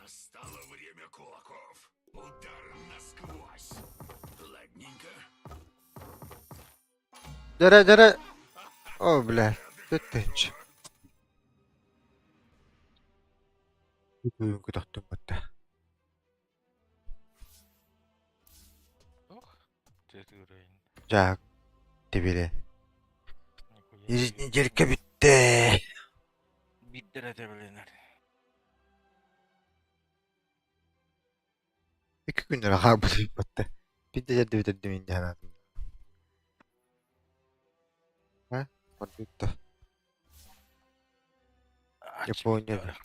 Настало время кулаков. Удар насквозь. Ладненько. Дьэрэ, дьэрэ. О, бля, түттүнч. Бүгүн көтөхтүм батта. Ох, тетүрейн. Дьаак, тибиле. Неделька бүттэ. Биирдэрэ тэбилэнэр. Икки күннэрэ хаалбыт ыйбатта. Биирдэ дьэрдэ бүтэрдим инде санаатым. А? Ордук Япония.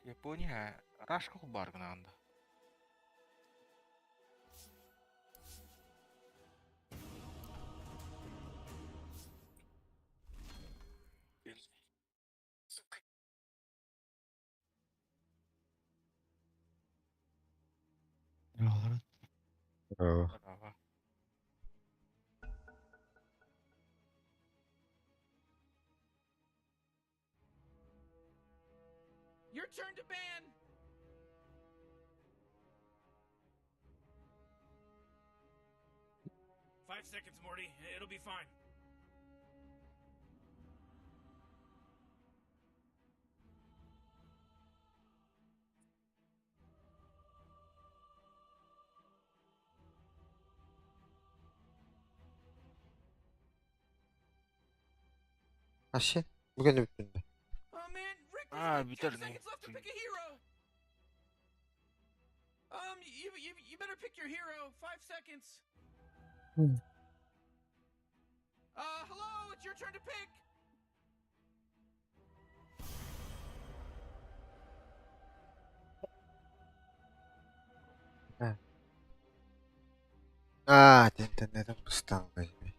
Япония Рашка баар гынаанда. Оо. Your turn to ban. 5 seconds, Morty. It'll be fine. Вообще, бүгүн бүттүн. Oh man, Rick, there's Ah, only 10 бүтэр seconds left to pick a hero. You better pick your hero. 5 seconds. Hello, it's your turn to pick. Аа, интернетим быстан возьми.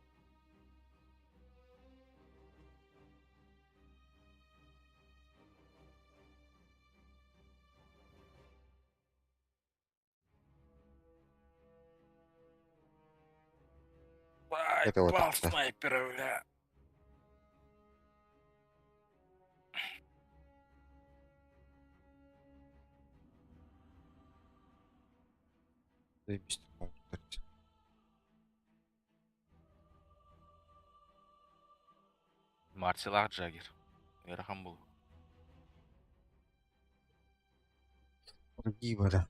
Ай, Это вот пал так-то. снайпера, бля. Заебись, Марсилах Джаггер. Ыарахан бул. Другие вода.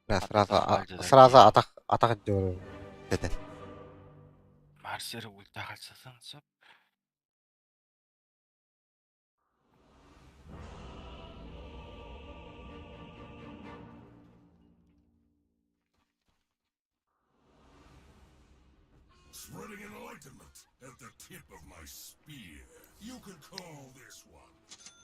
Да, сразу, сразу атах, атах дёру. Это. Марсер ульта хальсасан сөп. Spreading enlightenment at the tip of my spear. You can call this one.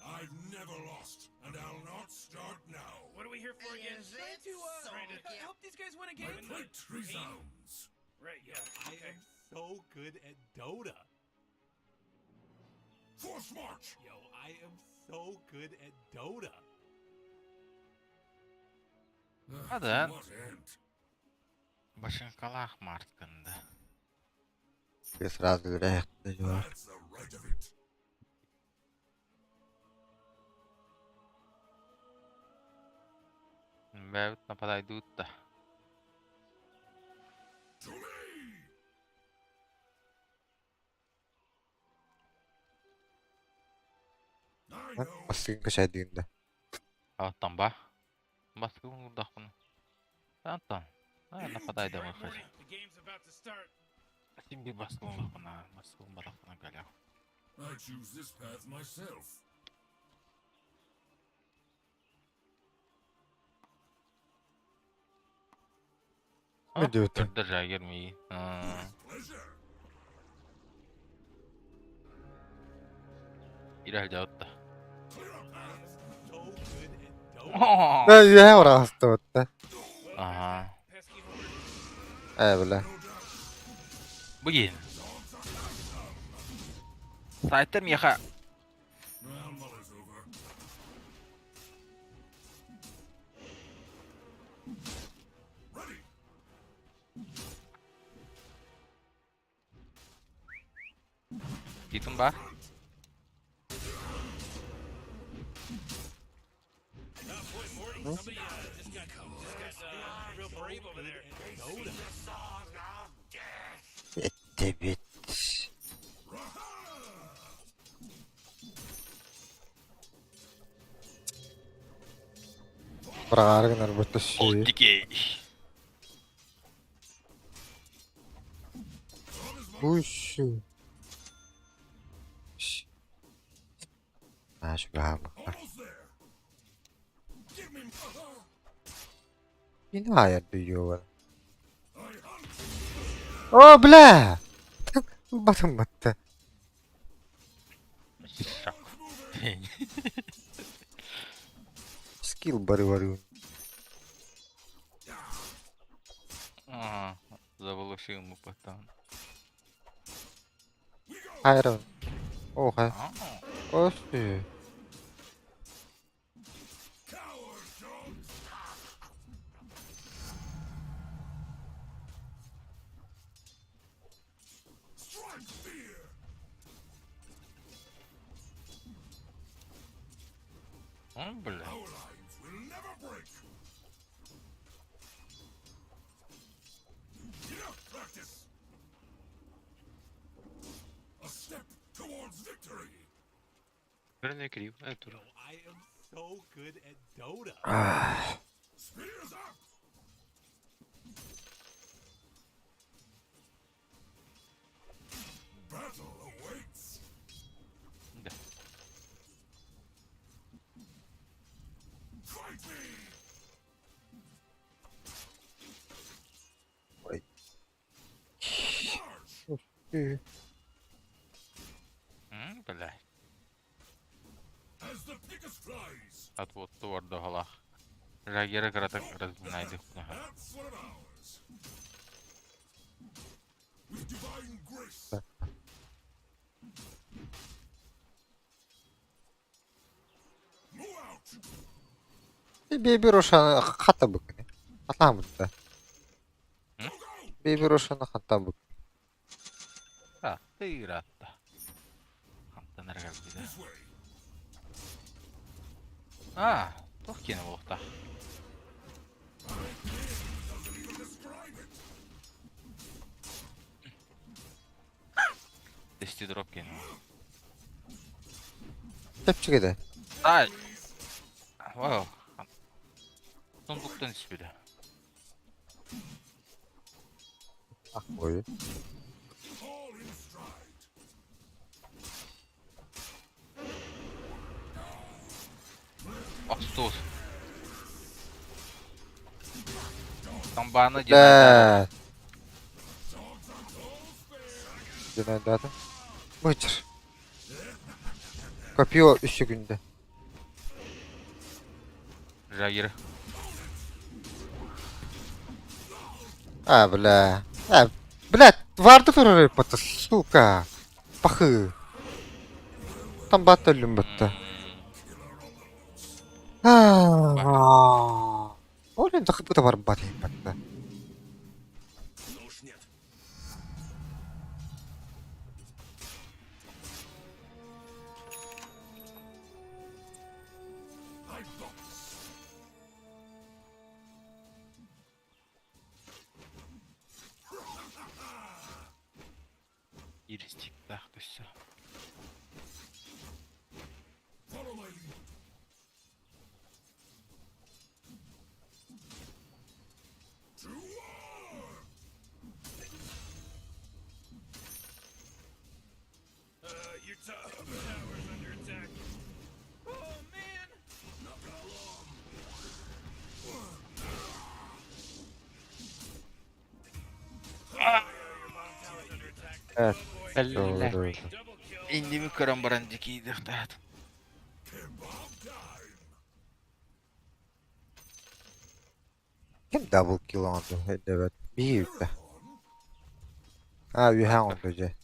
I've never lost, and I'll not start now. What are we here for again? Trying to Trying to- help these guys win a My game. plate resounds. Right, yeah. I Okay. am so good at Dota. Force march! Yo, I am so good at Dota. Ugh, да. to What end? Башынкалаах Марткында. Я сразу говорю, That's the right of it. Бэбит нападайдуутта. To me! I know. Басын кашайдыгында. Аттан ба. Баскын урдахпын. Антон. А, You нападайда dare, махар. Morty, the game's about to start. Син бир баскын урдахпына, баскын барахпына галя. I choose this path myself. Ne diyor? Көрдөр Джаггер ми. With pleasure. Ирэл жаутта. Clear a path. So good at Dota. Да, я урастыбытта. Ага. Pesky horde. Э, бля. Бүгін. Сайтар миха. I'll mull it over. Ready. Титун баар. Эттэбит. Быраҕаары гынарбыт төссүү. Уйсу. Аа, чугаһаабыппар. Кини аайар дүйүөҕэ. О, бля! Ылбатым батта. Скилл бары-бары. Ага, заволошил мы потом. Айрон. Оха. Ос. О, бля. Верный крив, Артур. Yo, I am so good at Dota. Да. Ой. М, бля. От вот туордоһолоох. Жагера кыратык разминайдыхпына. Бэби Рошана хата быкны. Хата бытта. Бэби Рошана хата бык. А, тыыратта. Хантан эрэ кэлбитэ. Аа, туох киэнэ буолуохтаах. Тести дроп киэнэ. Чэпчэки Ай! Вау. Сундуктан түспүтэ. Ах, ой. Охтуус. Тамбааны динайдаата. Бля. Динайдаата. Бычыр. Копье үс секунда. Жагир. А, бля. А, блядь, варды турар бата, сука. Пахы. Там бата өлүм батта. Аа. Ол енді хыпыта бар бат батта. Ну уж нет. I've got this. Иристиктаах түссе. Follow my lead. To war! Your top tower's under attack. Oh man! Not gonna long. Your bottom tower's under attack. Evet. Oh boy. Doğru doğru. Double kill. Инними көрөн баран дикийдихтаат. Kebab time. Ким double kill оҥордо? Evet. Bir yükle. А, үһээн оҥордо дьэ.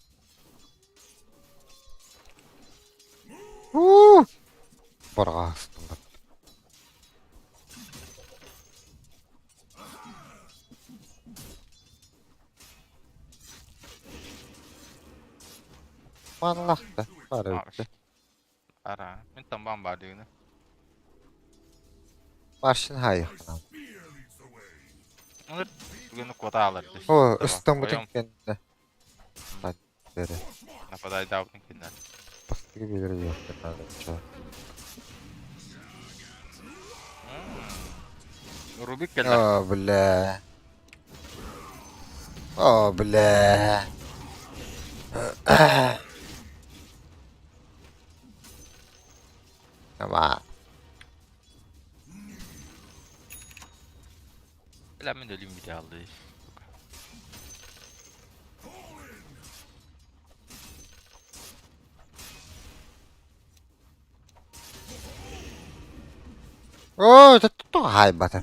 Уу! Барҕаастым бат. Маналаах да баар эбит да. Ара, мин тамбаан баар дигини. Маршин хаайыахтаах. Олор түгэни куота аалар дии. О, ыстаммытын кэннэ. Бэрэ. Нападайдаабытын кэннэ. Бастакы биэлэр диэхтэр наада чаа. Рубик кэллэ. О, бля. О, бля. Ама. Бля, мин өлүүм бүтэ хаалла дии. О, это туох хаайбата.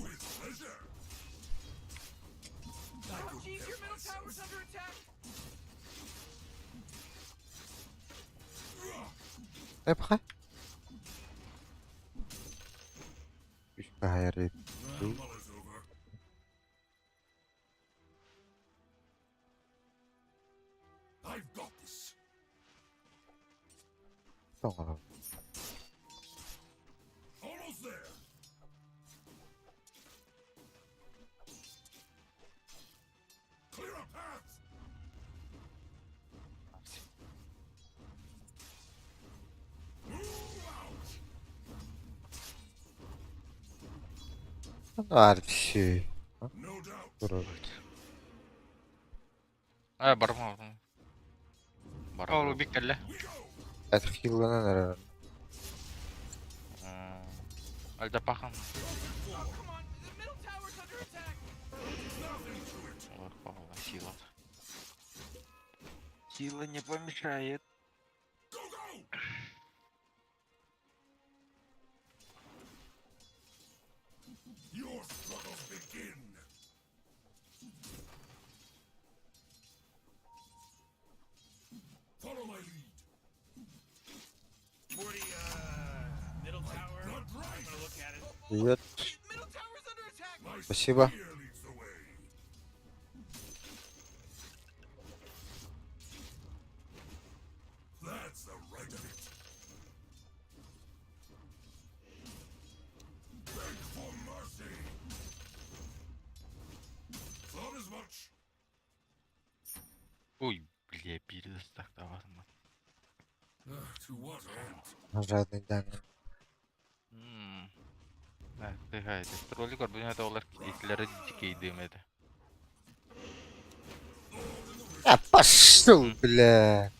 Oh, jeez, your middle tower's under attack. Эпхэ. Үс хаайар. I've got this. Тоҥоро. Almost there. Clear a path. Move out. Арчи. No doubt. Турар. Ээ, барма барма. О, Барма. Рубик кэллэ. Этхилланан эрэр. Альдапахан. Oh, come on. The middle tower's under attack. Олор пахала сила. Сила не помешает. Go go. Your struggles begin. Follow my lead. Morty, middle tower. Not I'm right. gonna look at it. Привет. The middle tower's under attack. My Спасибо. spear leads the way. That's the right of it. Beg for mercy. Thought as much. Ой, бля, перестахтовал. To what end? Жадный Даня. Тыһай, тролли көрбүнэ олар итилere дикейдим эти. А пошел, бля.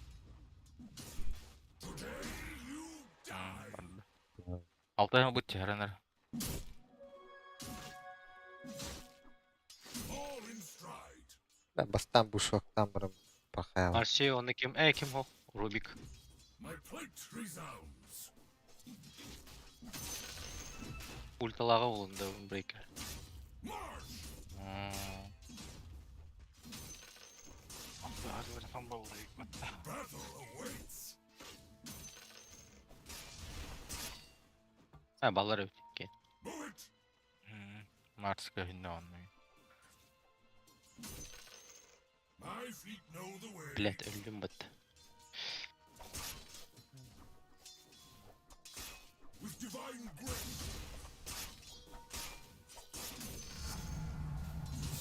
Алтайга бут чаранар. All in stride. Да, бастан бушвактан барым пахаяла. Марси, он ким? Э, ким хо? Рубик. My plate resounds. Ульталаға олында брейкер. March! Battle awaits. Ha, баллар өткен. Move it. Марска хинне онны. My feet know the way. Блядь, өлдім бітті. With divine grace.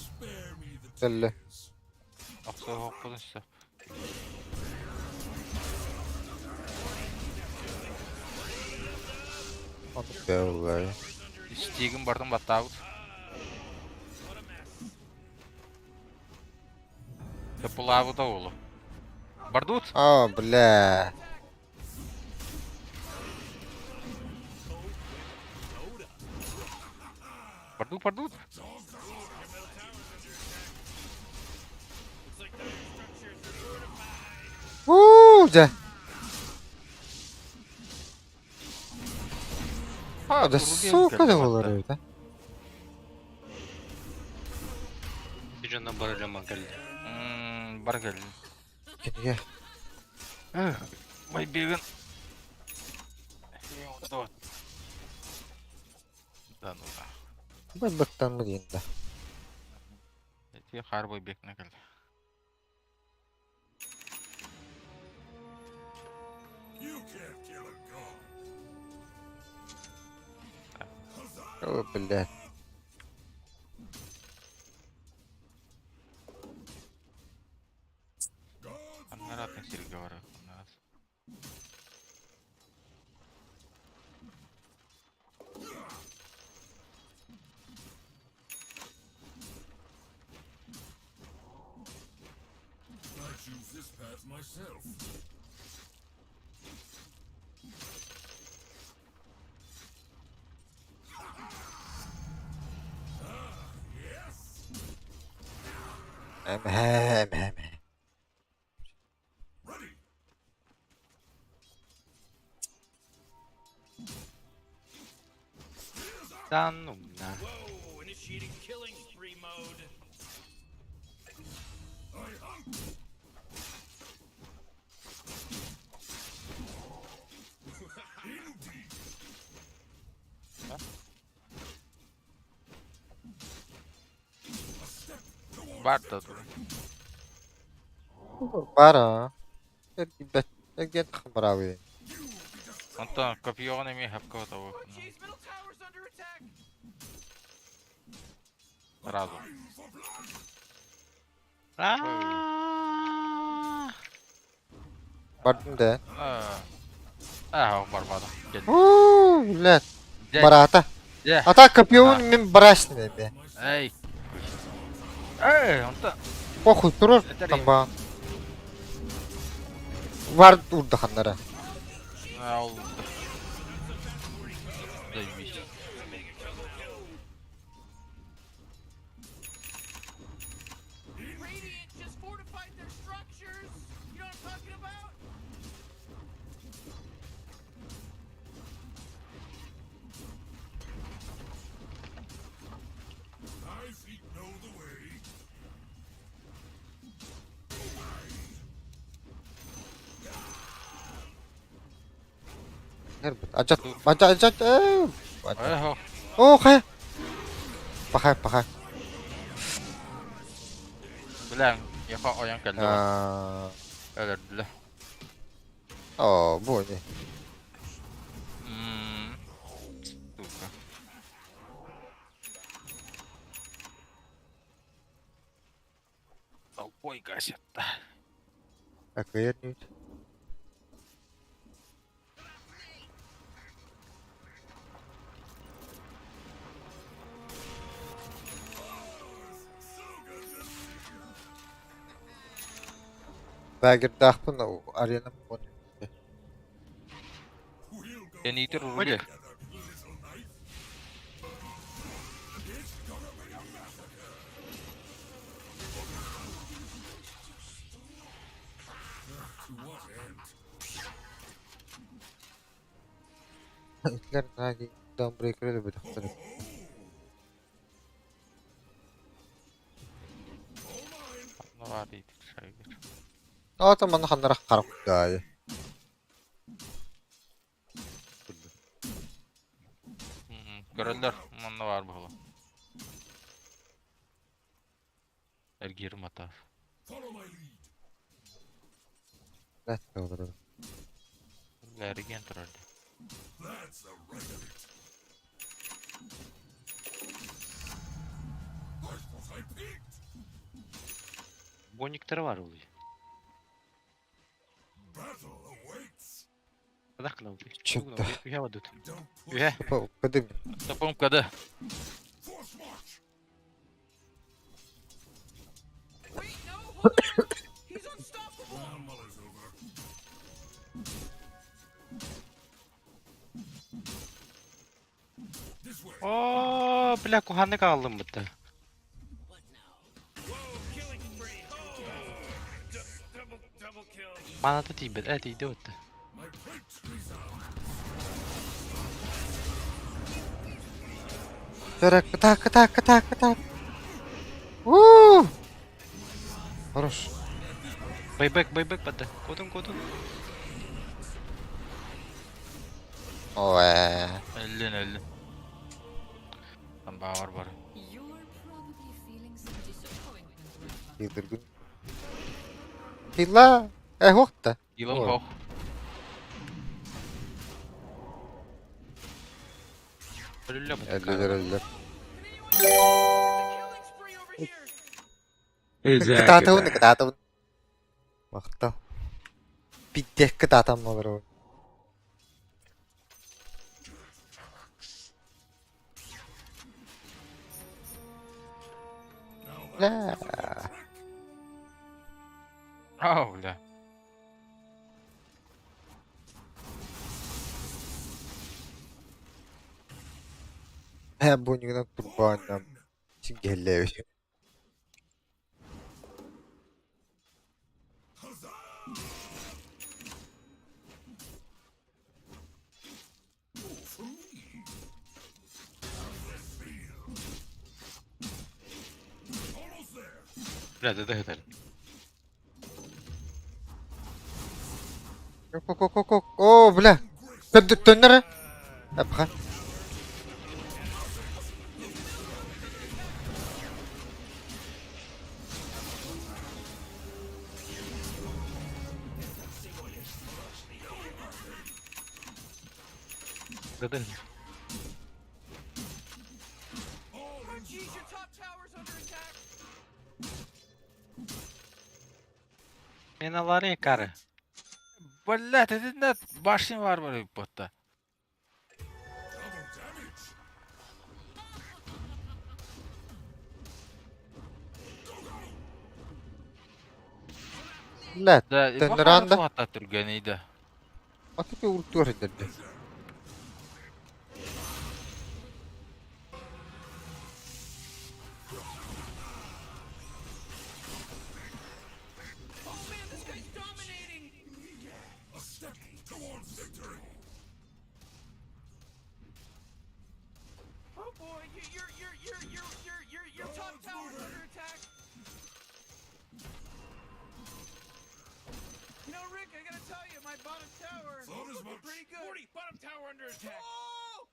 Spare me the Кэллэ. tears. Акса хоппун сөп. Оны бөлөр. Стигин бардым баттаабыт. Тепулаабыта олу. Бардут? О, бля. Бардут, бардут. У, дьэ. А, да сука да болар эбит, а. Бижоннан бар өлеман кэллэ. Бар кэллин. Кинигэ. Май бегин. Да ну да. Баттан диэн да. Эти харбой бекне кэллэ. О, блядь. Аннаратын сиргэ барар. I choose this path myself. Ah, yes! Эмһэ, эмһэ, эмһэ. Ready! Да ну на. Whoa, initiating killing spree mode. I hunt! Indeed! A step towards Бар да victory. Бара. Эргийбэт. Эргиэн тахмараабый. You be destroyed! Онтон копьеҕын эмиэ хапка Oh, батабы. jeez, middle tower's under attack. Сразу. Time for blood! Аа. Бардым да. Аа, барбада. Кел. Уу, блядь. Дьэ, Барата. дьэ. А так копьён мин барасны эбэ. Эй. Эй, онтон Похуй турар Этэр там ба. Вар урдаханнара. Ол. Заебись. Radiant just fortified their structures. You know what I'm talking about? My feet know the way. Нэрбит. Ажат, ажат, ажат. Э. Эх, Оо, хай. Пахай, пахай. Билэн, яха ойон кэллэ. Аа. Өлөрдүлэ. Оо, бу не. Мм. Сука. Толпой гасят. Акыйар нүүт. Багердаахпын аренам бон. We'll go Тэнитер far уруге. together, little knife. It's gonna be a massacre. To what end? Итлер наги даунбрейкер битахтар. All mine. Бар итик шайгыр. Ата манна ханнарах харах даай. Көрөллөр, манна бар буолла. Эргир матав. Follow my lead. Лэт олорор. Эрген турар. That's the right of it. I thought I peaked. Бониктер бар ул. Battle awaits. Адах кына ул. Чыкты. Үйә бадут. Don't push. Үйә. Кыдым. Топом када. Force march. Wait, no, hold on. He's unstoppable. Now Muller's over. This way. Оо, бля, куханны калдым битте. Whoa, killing spree. Oh, double, double kill. Маната тиибет, э тиийдэ битте. My plate resounds. Төрек кыта кыта кыта кыта. Уу! Хорош. Байбек, байбек битте. Кодун, кодун. Ой. Эллин, эллин. Там бар бар. You're probably feeling some disappointment right now. Yıldırgın. Hilla. Eh вахта. Илон Ой. бог. Өлүллэ бу Өллүлэр өллөр. Can anyone It's a killing spree over here. Кытаатабын да кытаатабын. Махтал. Пиздец кытаатан олоробун. Бля. Ау, бля. Һэ бу ньыгынан турбааннам сигэллээбит. Almost there. Бля, да да Ко ко ко О, бля. Төннөр. Апха. Да да. Oh, jeez, your top tower's under attack. Мен алары кары. Блядь, это башня варвары будто. Double damage. Бля. Да, Төннөр анда. Хата түргәнейді. Атып уртуар эдерди. Oh man, this guy's dominating. A step towards victory. Oh boy, you, your your your your your your your top tower's under attack. You know, Rick, I gotta tell you, my bottom tower is Thought as looking much. pretty good. 40, bottom tower under attack. Oh!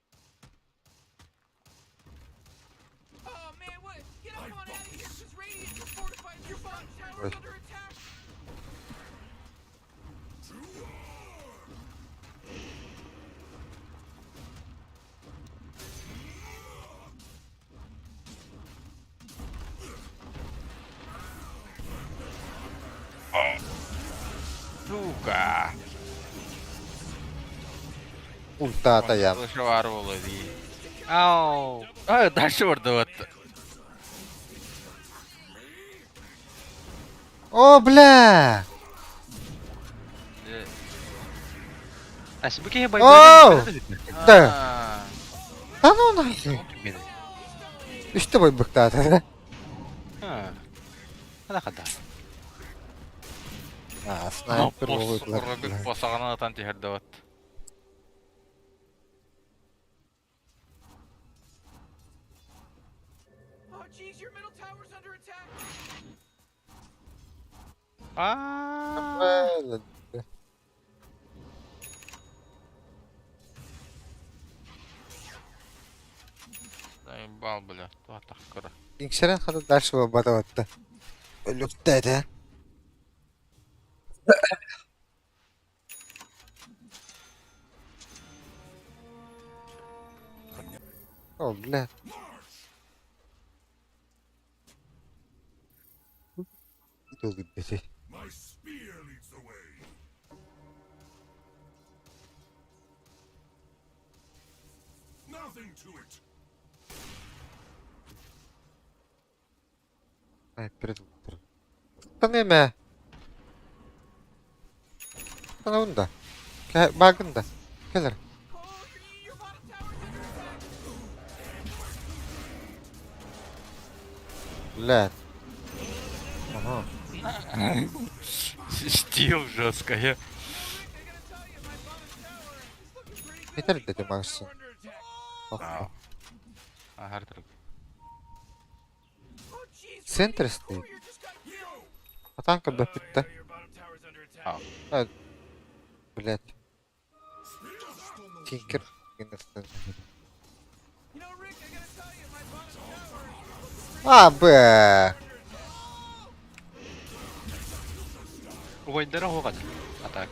Oh man, what? Get up on out of here, cause Radiant just fortified your bottom tower's Right. under attack. To arms. Сука. Ультата я. Слышу варвалы. Ау. А, дальше вот. О, бля. Ас бу киһи Оу! байбай. Да. Да ну нахуй. Үстэ бойбуктаата. А. Хада хада. А, снайпер болутлар. Посағана атан тихерді вот. Oh jeez, your middle tower's under attack. Аа. Заебал, бля. Туа тахкыра. Инксерен хада дальше бата Өлүктэ О, бля. Долгий My spear leads the way. Nothing to it. Снайпер. Танеме. Танабында. Багында. Келер. Oh, your bottom tower's under attack. Бля. Ага. Стил жесткая. I gotta tell you, my bottom tower is looking pretty good. Yeter dedim aslında. Tower under attack. Bak. Ага, друг. Oh jeez, Center Radiant's state. courier just got killed. Атанка бөпүттэ. Your bottom tower's under attack. Ау. Блять. Тинкер. You know, Rick, I gotta tell you, my bottom tower is looking pretty А, б. Угайдара хугад. Атак.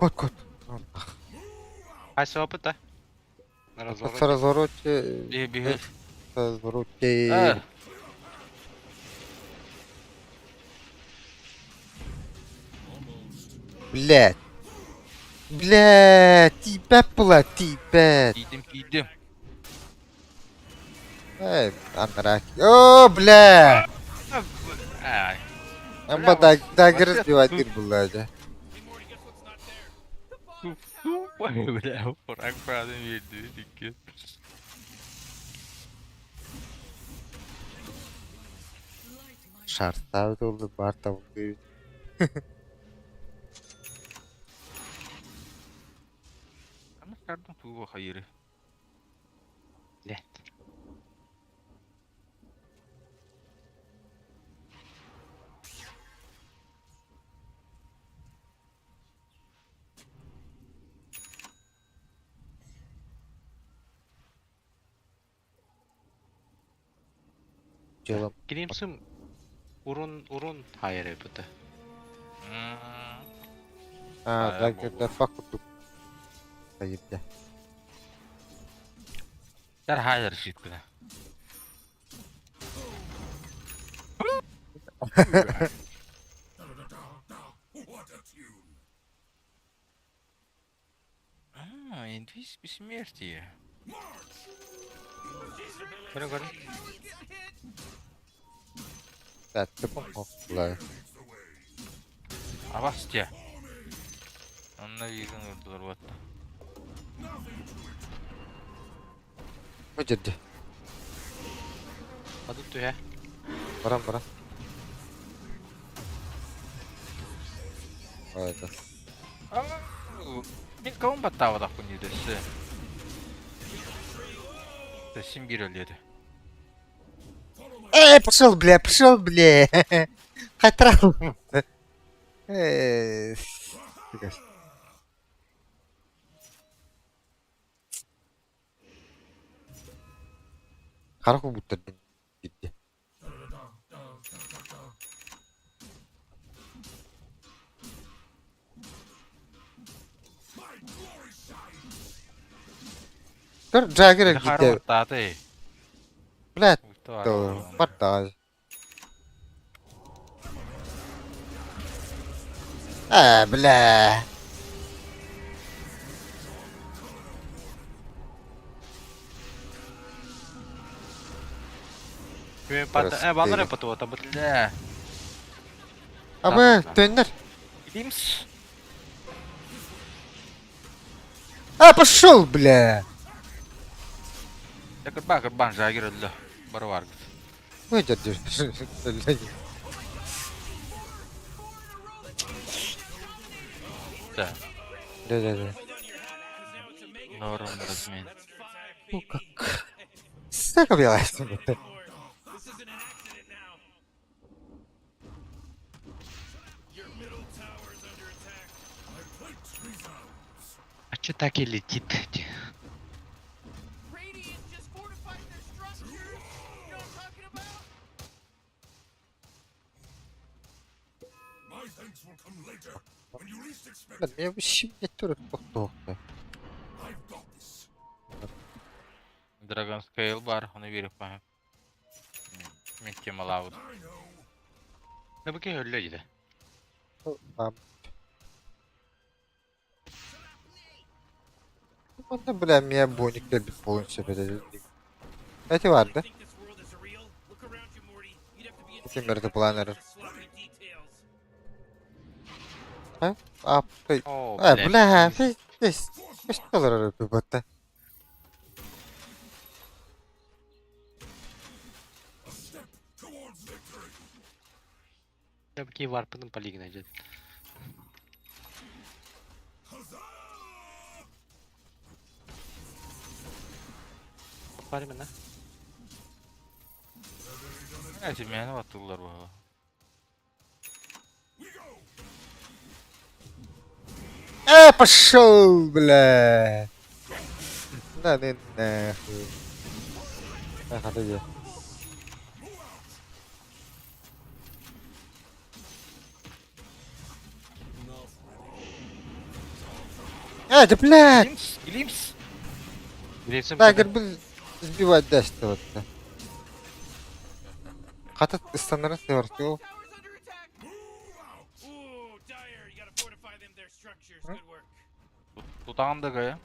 Кот, кот. Қайсы опыта? На развороте. С развороте. Биһи биһи. С развороте. А. Блядь. Блядь, тиипэт була, тиипэт. Киидим киидим. Эй, анарак. О, бля! Ай. Амба дагер сбивать була, да. Бля, фраг правда берди икки. Шарттар долду, бар табылды. Аны шардың тугу хайыры. Блядь. Делом. Киримсим урун урун хайыр опыта. А, А, дагер бо- да факут. Хайырда. Дәр хайыр шиткүнэ. Da-da-da-da. What a tune. А, инвиз бессмертие. Көрө көрө. Да, ты помог, бля. Leads the way. Абастия. Онна биирин урдулар батта. Nothing to it. Выдержи. Аду түһэ. Барам, барам. Ой, да. Мен кавын баттаабатах күнүдөссө. Сим бир өледі. Эй, пошел, бля, пошел, бля. Хайтрал. Эй, сука. Хараху будто битте. Da-da-da-da-da-da-da. My glory shines. Көр Джаггер Хары гите. баттааты. Бля, Уйта то баттаа. А, бля. Мен пата э баллар опыты ота бут. Бля. Абы, төннөр. Димс. А, пошел, бля. Кырбан кырбан жагер өлді. Бары бар. Выдержи. Да. Да, да, да. Норм размен. Ну как? Сука, блядь. This isn't an accident now. Your middle tower's under attack. My plate resounds. А че так и летит? Radiant just fortified their structures. You know what I'm talking about? My thanks will come later when you least expect Бля, it. меня вообще, блядь, тоже тохтоохто. I've got this. Dragon Scale бар, оны беріп баа. Мен темалауд. I know. Да бу өллө диде. Онда, бля, меня боник бит полностью, блядь. Эти бар, да? Think this world is real? Look around you, Morty. You'd have to be Эти мертвопланеры. the sloppy details. А, ты... О, А, бля, здесь... Что за рыбы-то? A step towards victory. Да бу варпының полигна дед. Huzzah! Бар мена. Әти мені баттылар баа. We go. Э, пошел, бля! Да, ты нахуй. Ага, ты где? Not ready. Э, да блядь! Glimpse, glimpse. Glimpse Дагер сбивать даст вот. Хата ыстанарын сывартыл. Tower's under attack. Ooh, Dire, you gotta fortify them their structures. Good work. Тутаҕын да гая.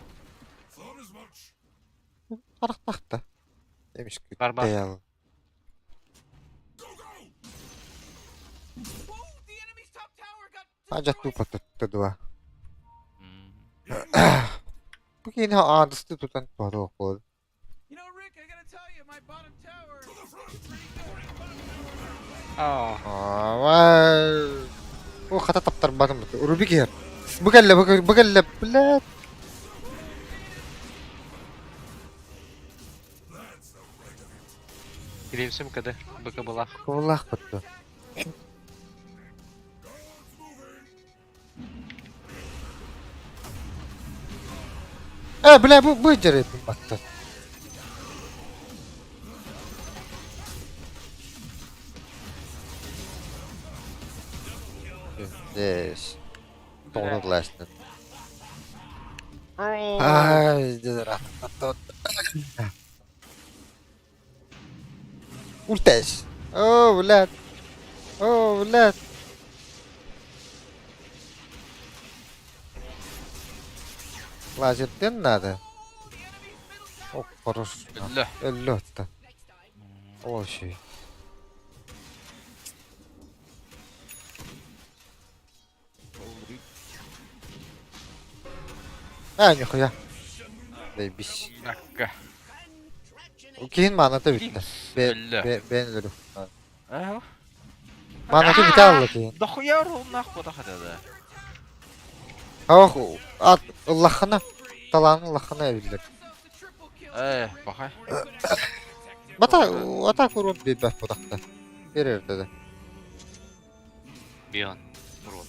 Thought as much. Харахтахта. Эмиш Бар, бар. күттэйэл. Go, go! Whoa, the enemy's top tower got Ажа destroyed. тупа туттудуа. М. Бу киһини аадысты тутан туһалыах буол. You know, Rick, I gotta tell you, my bottom tower To the front! is pretty good. Аа. Аа. Бу хата таптарбатым. Рубик иһэр. Бу кэллэ, бу кэллэ, бу кэллэ, блядь. That's the right of it. Glimpse кд. Быка была. Кулах бутtu. Guards moving! Э, бля, бу бу дьэрэтин баттан. Здесь. Тоҕо гласны. Ай, дезрат. Ультась. О, блядь. О, блядь. Лазерден надо. О, хорош. Өллө. Өллө отта. О, şey. А, нихуя. Заебись. Акка. Киһин маната бүттэ. Бе, Өллө. бе, бен өлөрү. Ээ. Маната бүтэ алла киһин. Дохуя урууннаах буотах этэ да. Ох, ат, ыллаххына. Талаан ыллаххына эбиллэр. Ourselves a triple kill. Ээ, бахай. Бата, атак урон биэрбэт бутахта. Берер да. Бион. Урон.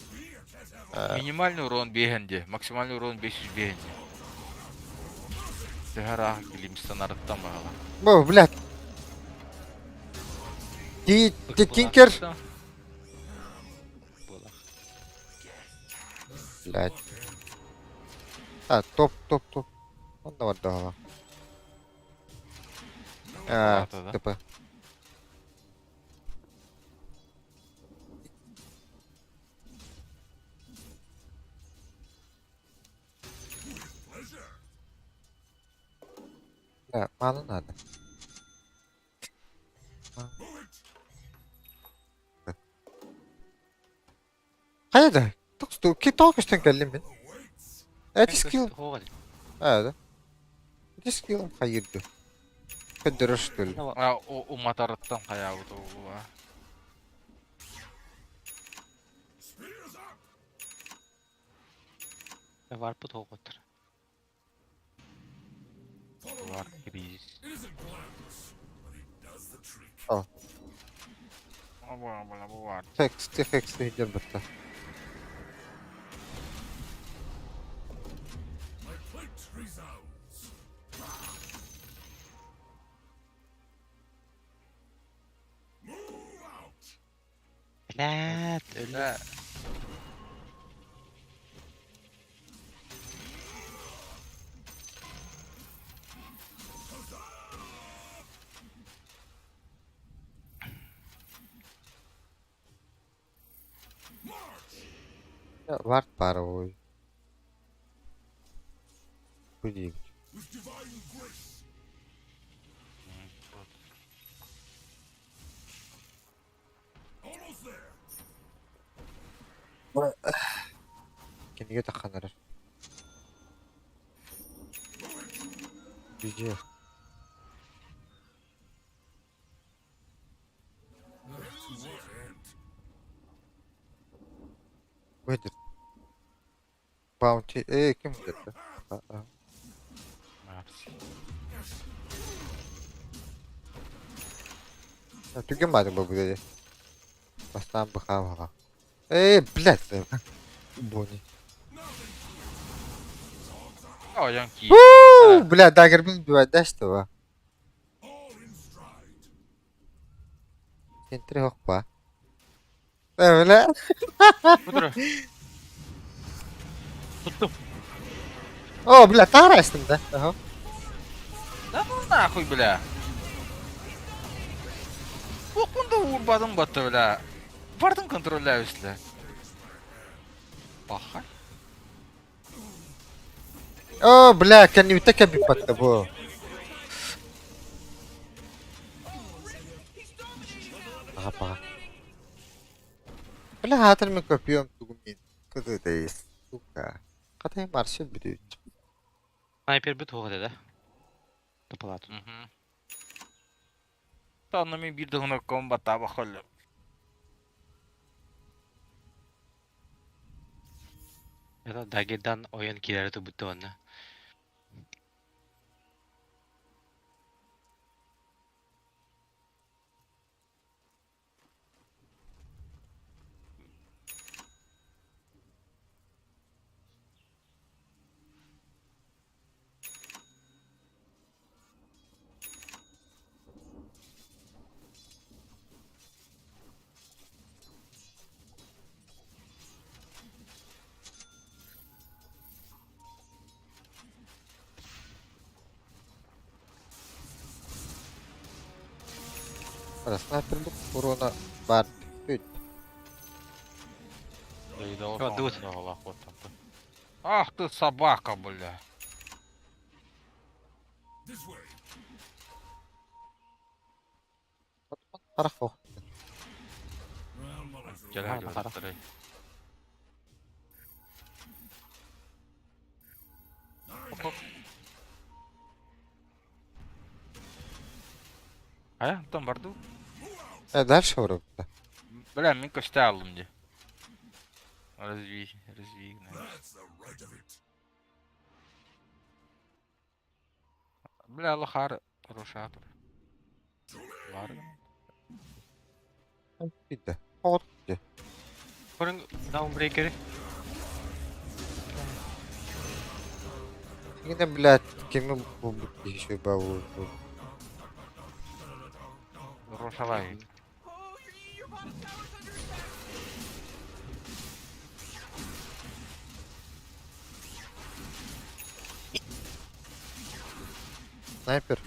Минимальный урон биэһэн дии, максимальный урон 500 биэһэн дии. Төһө ыраах glimpse-тан арыттан баҕала. Бу, блядь. Ти, ти тинкер. Была. Блядь. А, топ, топ, топ. Онно бардаҕа. А, Ата да. ТП. Pleasure! Да, мана надо. Move it! Хайа да. Токсту, ки тоқыштан кэллим мин. Awaits! Эти скилл. Хоҕал. А, да. Эти скиллом хайырды. Көддөрөр что ли? А, уматарыттан хайаабыт ула. Spears up! Варпыт хоҕоттор. Follow Var me. кризис. It isn't glamorous, but it does the trick. Аба, бала, бу бар. Текст, текст иһдер бытта. My plate resounds. Move out! Блядь, өллө. Э, Вард паровой. Куди? With divine grace! Almost there! Кинигэ тахханарар. Бижи. To what end? Выйдет. Баунти. Эй, ким это? Марс. Түгэн баадын бу бүдэ. Бастаан быхаа баха. Эй, блядь. Бони. Ойон кии. Уу, бля, дагербин бивайдаш това. All in stride! Сентри хокпа. Э, бля. Бутура. Туттум. О, бля, таара эстим да. Ага. Да ну нахуй, бля. Букунда уурбадым батта, бля. Бардым контролляюсь, бля. Пахай. О, бля, кэннибитэ кэбип батта бу. Ага, паха. Бля, хаатыр мен көпүөм тугум мин. Кыдыдайыс. Сука. Катай маршал бүтүч. Снайпер бит хуга да. Топалат. Угу. Та мен бир дығына комбата бақылы. Это дагедан ойын килери тубутты онна. Ара, снайпер бу урона бар. Бүт. Дуд. Ах ты собака, бля. This way. Харах бох. I'll monitor. Gel Ha, hadi bakalım. öldüreyim. А, там барду. Дальше урон. Бля, мен көстә алдым ди. Разве, разве. That's the right of it. Бля, лохар рушатор. Бар. Бүт. Хот. Көрүң даунбрейкери. Yine блядь, кими бу еще бау. Рушалай. Oh, your bottom tower's under attack. Снайпер.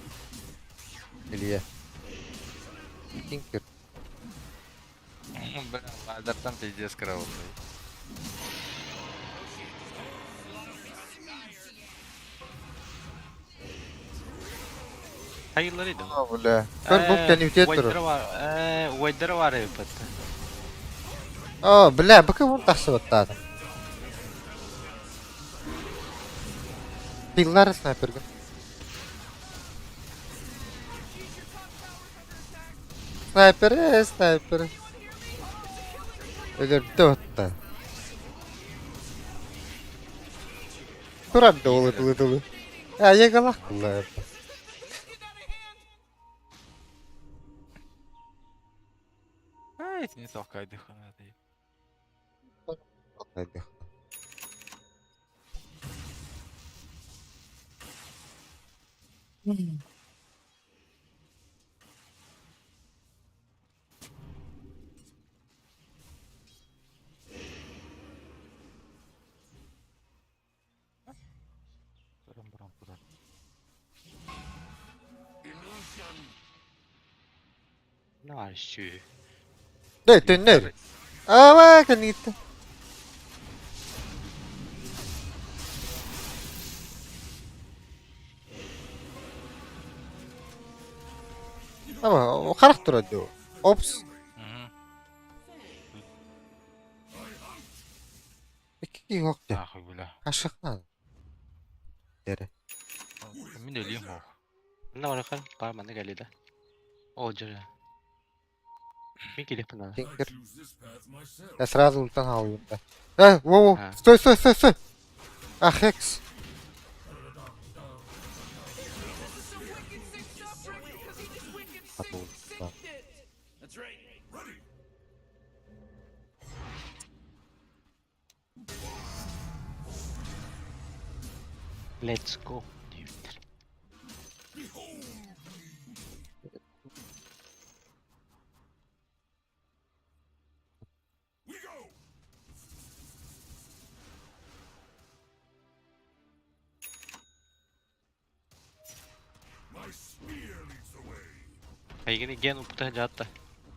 Илья. Тинкер. Бля, ладертан пиздец кровавый. Hayırlarıydı. А, бля. Көр бу кэннибитэ турар. Уайдара бар эбит. О, бля, быка вон тахсыбаттаата. Пиллар снайперга. Снайпер, снайпер. Өлөрдө отта. Турар да олы тылы тылы. А, ягалах куллар. Ай, не толкай дыхана. Ne var şu? Дэй, төннөр. Ава, кэннигитте. Ама, харах турар дуу. Опс. Икки yok de. Нахуй, бля. Ашыкнан. Дере. Мин өлейм ох. Ne var akar? Бар мана geldi. О, жара. Мен келеппин ана. I Тинкер. choose this path myself. Я сразу ультан алып да. Воу, А. стой, стой, стой, стой. А, хекс. This is some wicked sick stuff, Rick, because he just wicked sick Атыл. sicked it. That's right. Ready. Let's go. Deyiptir. Behold me. We go. spear leads the way. Эйигини ген укта сылдьаат да.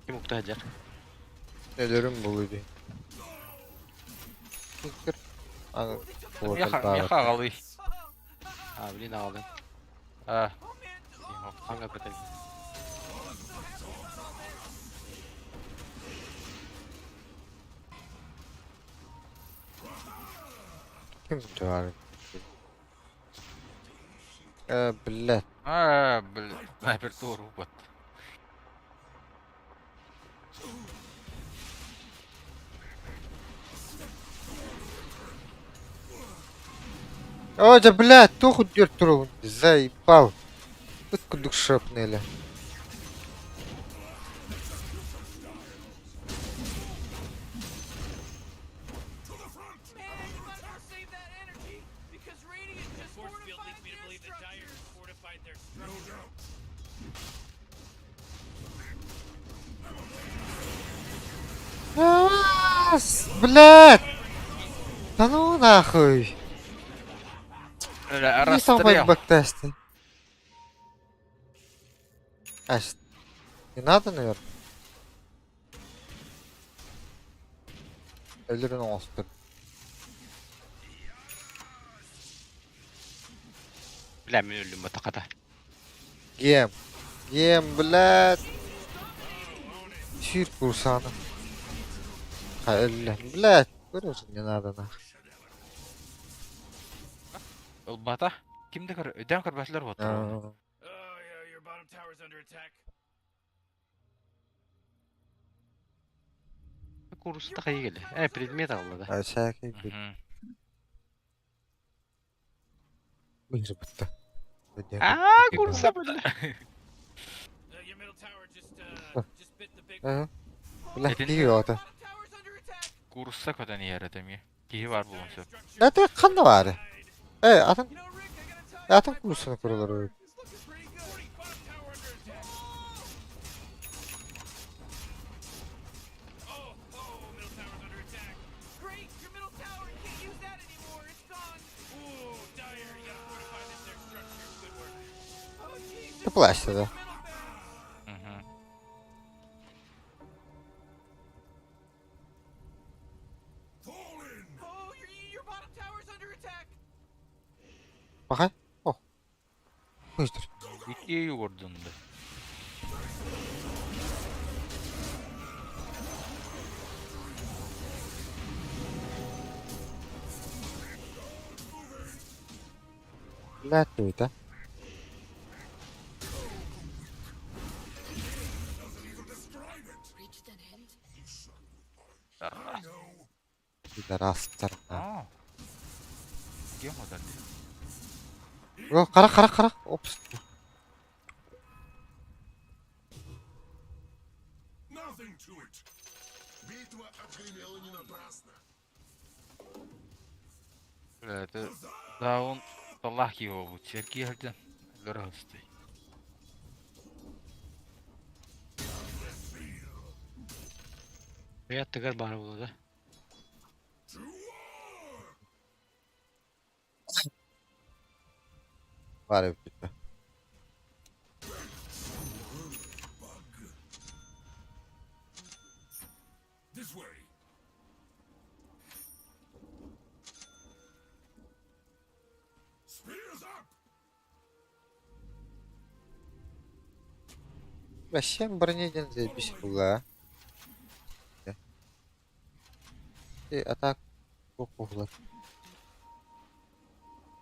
Ким укта сылдьар? Өлөрүм булуй дии. Кыр. Аны Миэхэ миэхэ аҕалый. А, блин, аҕалыҥ. А, Аҥа көтөй. Ким бар? Э, блядь. а, бля, снайпер туору бат. О, да, блядь, тух удер туру. Заебал. Тут кудук шрапнеля. Man, you might want to save that energy because Radiant just Force field fortified leads me to their believe that Dire structures. fortified their No structures. doubt. Блядь! Да ну нахуй! Бля, Не сам расстрел. бэктесты. А, не надо, наверное? Өлөрүн оҥостор. Бля, мин өллүм батаката. Гем. Гем, блядь. Сүүр курсаны. Ha өллө. Блядь. Көрөсүн не надо нахуй. Ылбата. Ким да көр, өйдөөн көрбөтүлэр буолтар. Аа. Oh yeah, your bottom tower's under attack. Курста хайы кэллэ. Э, предмет аҕалла да. А всякий Мгм. быһыр бытта. Аа, курса бля. Your middle tower just bit the big Ага. Бля, Этин- киһи ота. Bottom tower's under attack. Куурусса көтөн иһэр этэ эмиэ. Киһи баар буолуон сөп. Это ханна баары? Э, атын You know, Rick, I gotta tell you, атын my курсаны bottom көрөлөр. tower is looking pretty good. Bottom tower under attack. Oh, oh, middle tower's under attack. Great, your middle tower, you can't use that anymore. It's gone. Ooh, Dire, you gotta fortify them their structures. Good work. Oh, Jesus. Ты плащ да. Middle barracks. Мгм. Fall in! Oh, your bottom tower's under attack. Баха. О. Быстро. Икки уордун да. Блядь, ты это. Reached an end. Пидорастар. Аа. Кем удар? О, қара, қара, қара. Опс. Nothing to it. Битва отгремела не напрасно. Бля, это даун Аллах его вот Сергей Альден. Здравствуй. Бля, тыгар баар буолла да. To war! Бар бит. Bug. This way. Spears up! Вообще бронеден заебись была. И атак кухла.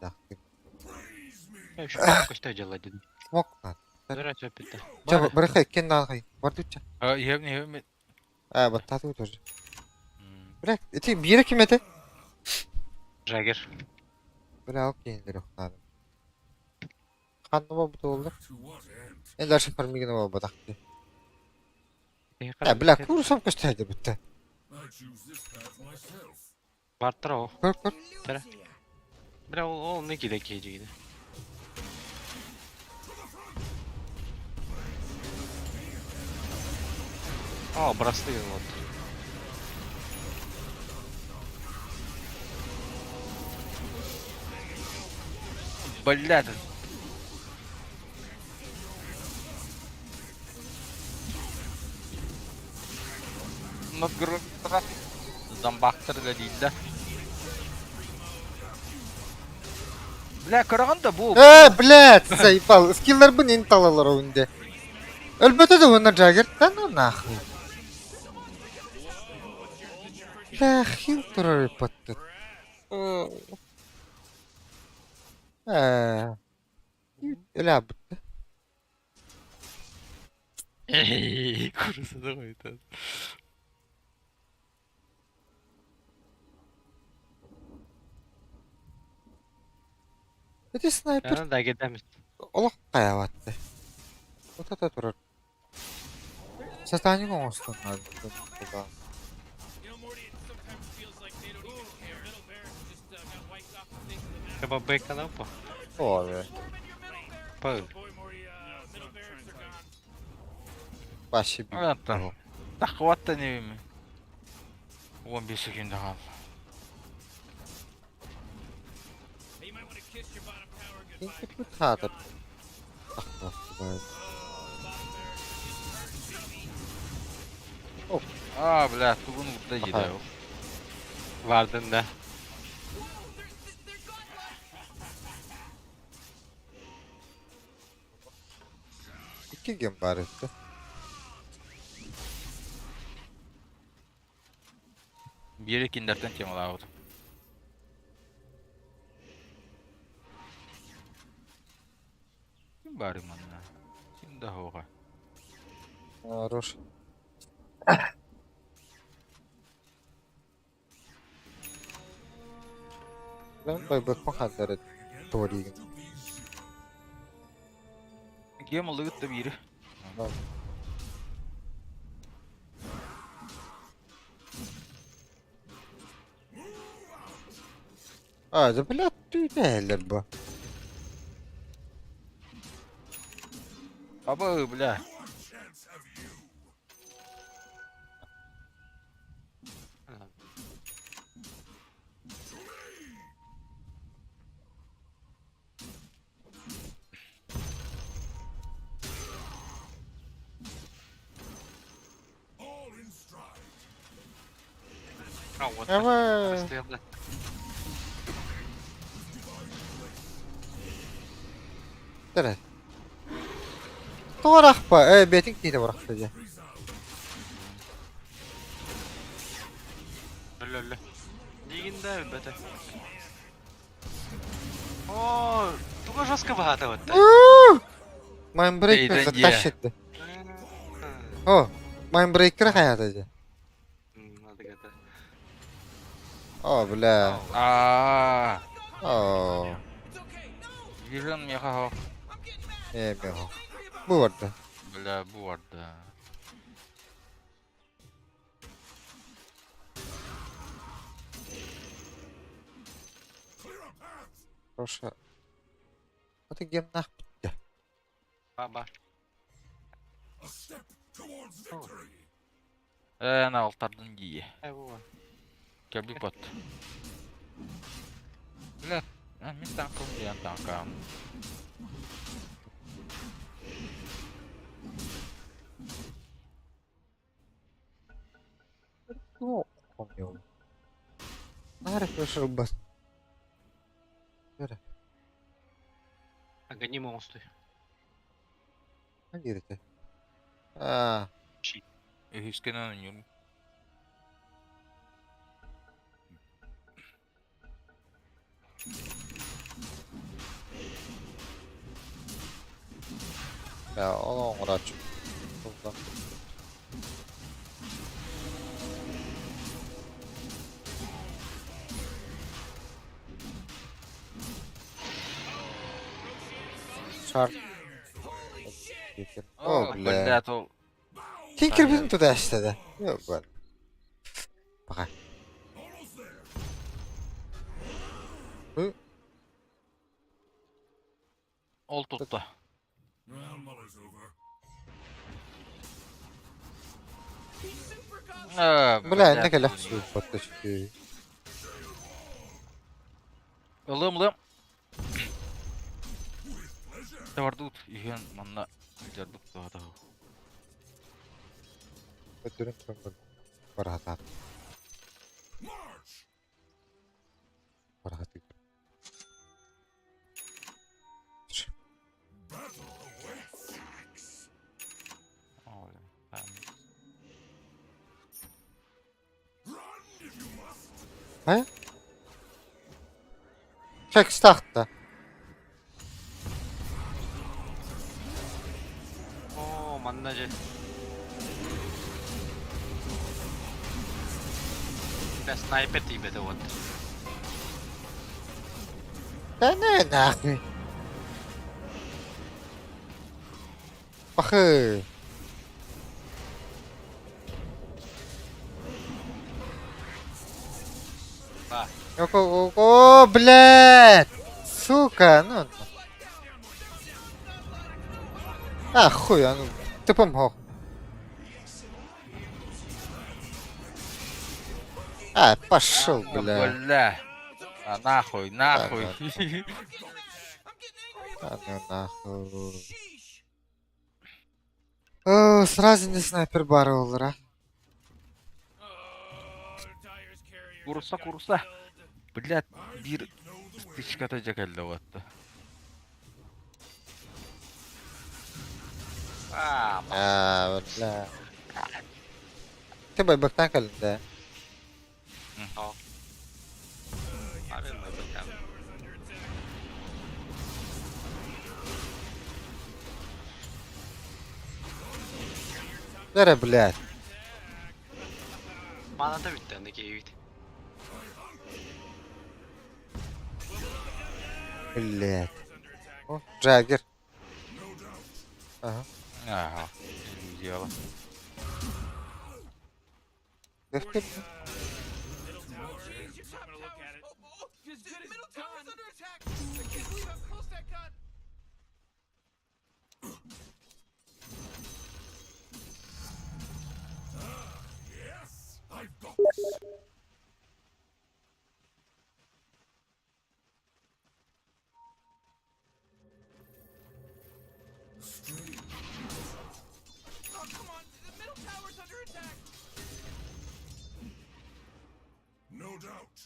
Так, ты Praise me! Э, еще көстө дьалла дии. смог надо. Нөрэ сөппүттэ. Ча, барахай, кен нахай. Бардуча. А, ебни, ебни. А, вот тату тоже. Бля, эти бире ким это? Жагер. Бля, окей, надо. Ханна бу oldu. To what end? En дальше фармигин батак. Э, бля, курсом көстәде битте. I choose this path myself. Бартыр о. Көр, көр. Бля, ол ол не киде кейжигиде. А, браслы вот. Бля, это Надгробтара зомбактар үлэлииллэр. Бля, көрөҕүн да бу. Э, блядь, заебал. Скилларбын ин талалар оунде. Өлбөтө да уонна Джаггер, да ну нахуй. Бля, хил турар ыппаттыт. Э, өләбүттэ. Эй, курсаны қойды. Ити снайпер Яна да кедемит. олох хайабатты. Вот это турар. Сатанин оҥостон наада. You know, Morty, it sometimes feels like they don't even care. Middle barracks just got wiped off the face of the map. Каба бэкана по. О, Па. Boy, Morty, middle barracks are gone. Вообще Антон. Тахватта не ми. 15 секунда қалды. Hey, you might want to kiss your bottom tower goodbye. Инки хатыр. Ахватты А, бля, тугун урда Аха. жиде. Вардын да. Икки гем бар этти. Бири киндертен темалаабыт. Ким бары манна? Ким да хоға? Хорош. Lan байбакпын хандары торигин. Гем лыгыт да бири. А, да бля, ты нелер бу. Аба, бля. Chance have you? All in stride. А, вот. Эвэ. Постоянно. Дere. Тоорахпа, э, бетин кийде барахта же. Өлө-өлө. Дигин да өлбөтө. О, туга жестко багата вот. Майнбрейкер Бейден затащит. О, Майнбрейкер хаята же. Надо это. О, бля. А, О, Вижен меха хо. э, меho. Бу барда. Бля, бу барда. Хорошо. Это гем нах. Баба. A step towards victory. Э, на алтардын дии. Ай, во. Кәби бат. Бля, а, мин танкым диэн танкам. Ну, помню. Нары хорошо бас. Дere. Агани монстры. Hangi А, Үһүскэнэн ойнуум. я onu оҥорааччы. Булда. Шар. О, бля. Бля, ол Tinker bizim туда иштеди. Yok бар. Бака. Almost there. ол тутта. Well, Muller's over. Э, Бля, не келе батты чүкү. Ылым ылым. Тавардут иһэн манна жарбыт туһата. Өтөрүн туран. Бара сатаат. Бара сатыыр. Хайа? Чекстахта. Оо, манна дьэ. Бля, снайпер тиийбэтэ вот. Да не нахуй. Пахы. О, блядь! Сука, ну. А, хуй, а ну, ты помог. А, пошел, бля. Бля. А нахуй, нахуй. А, ну нахуй. О, сразу не снайпер бары olur а. Курса, курса. Блядь, bir стычката дьэ кэллэ уотта. Аа, А, бля. Ты байбактан кэллин да. Павел байбактан. Бэрэ, блядь. Маната бүттэ, аны киһибит. Блядь. О, Джаггер. Ага. Ага, иллюзияла. Эх ты. No doubt.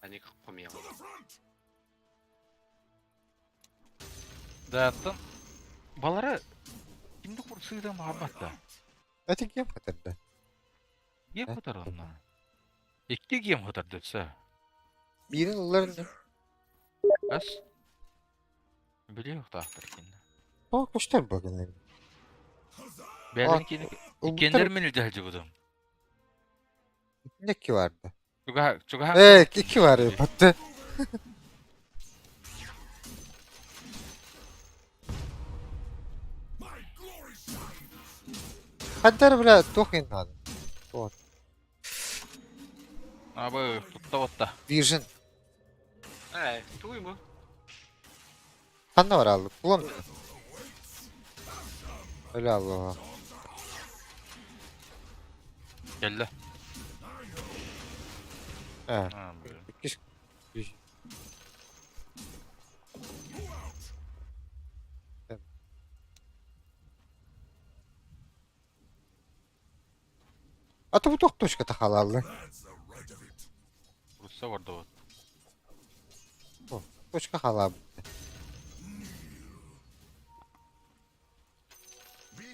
Они хомьял. To the front! Да, оттон балары кимди курсыыдан баҕарбат да. Это кем хатырда? Гем Э? хатар онно. Икки гем хатар дөтсө. Биирин ылларын. Ас. Билиэх таахтар кинне. О, көстөр багын. Бэйэлэрин кини иккиэннэр мин илдьэ сылдьыбытым. Ne ki vardı? Чугаһа чугаһа Э, iki var ya, battı. My glory shines! Хаддар, бля, туох надо. Вот. Абы тутта отта. Vision. Ээ, тугуй бу? Ханна бар алды. Кулон. Öyle Allah. Кэллэ. Э. Аа, бля. İki. Bir. Ата бу туох точка халаллы. That's the right of it. Курса барда вот. Точка халаб.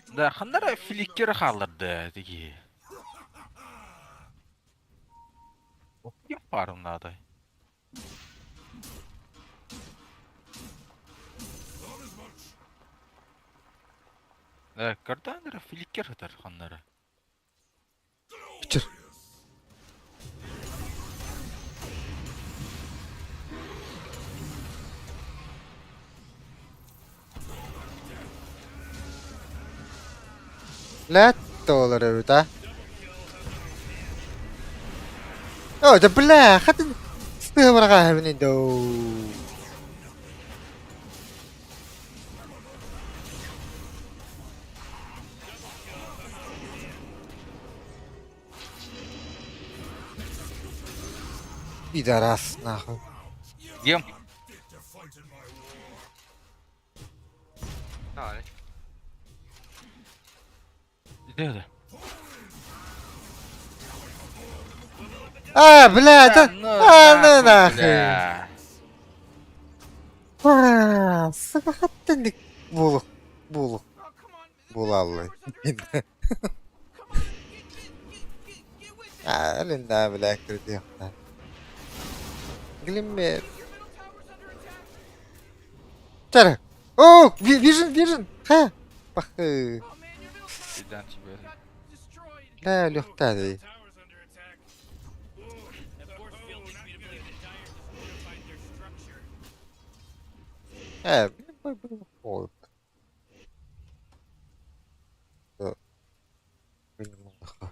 Да, ханнара фликкер хаалларды тиги. Ким парым надо. Not as much. Да, карданара фликкер хатар ханнара. Бичир. Ләт олар эбит, а? О, да бля, хатын сыгыбырга хэбини доу. Пидорас, нахуй. Гем. Fit to fight in my war. Давай. Да. А, бля, это... Ну, А, ну нахуй. бля. А, сука, хаттан булук, булук, Oh, come on. булаллы. Tower's under attack. Come on, get, get, get, get, get with it. А, элин да, бля, кирди. Глиммер. Your middle tower's under attack. Чара. О, вижен, вижен. Ха. Пахы. Oh man, your middle tower Пиздан тебе. got destroyed. Бля, лёхтады. Tower's under attack. That force field leads me to believe that Dire just fortified their structure. Блин, блин, ой. Да. Блин, нахуй.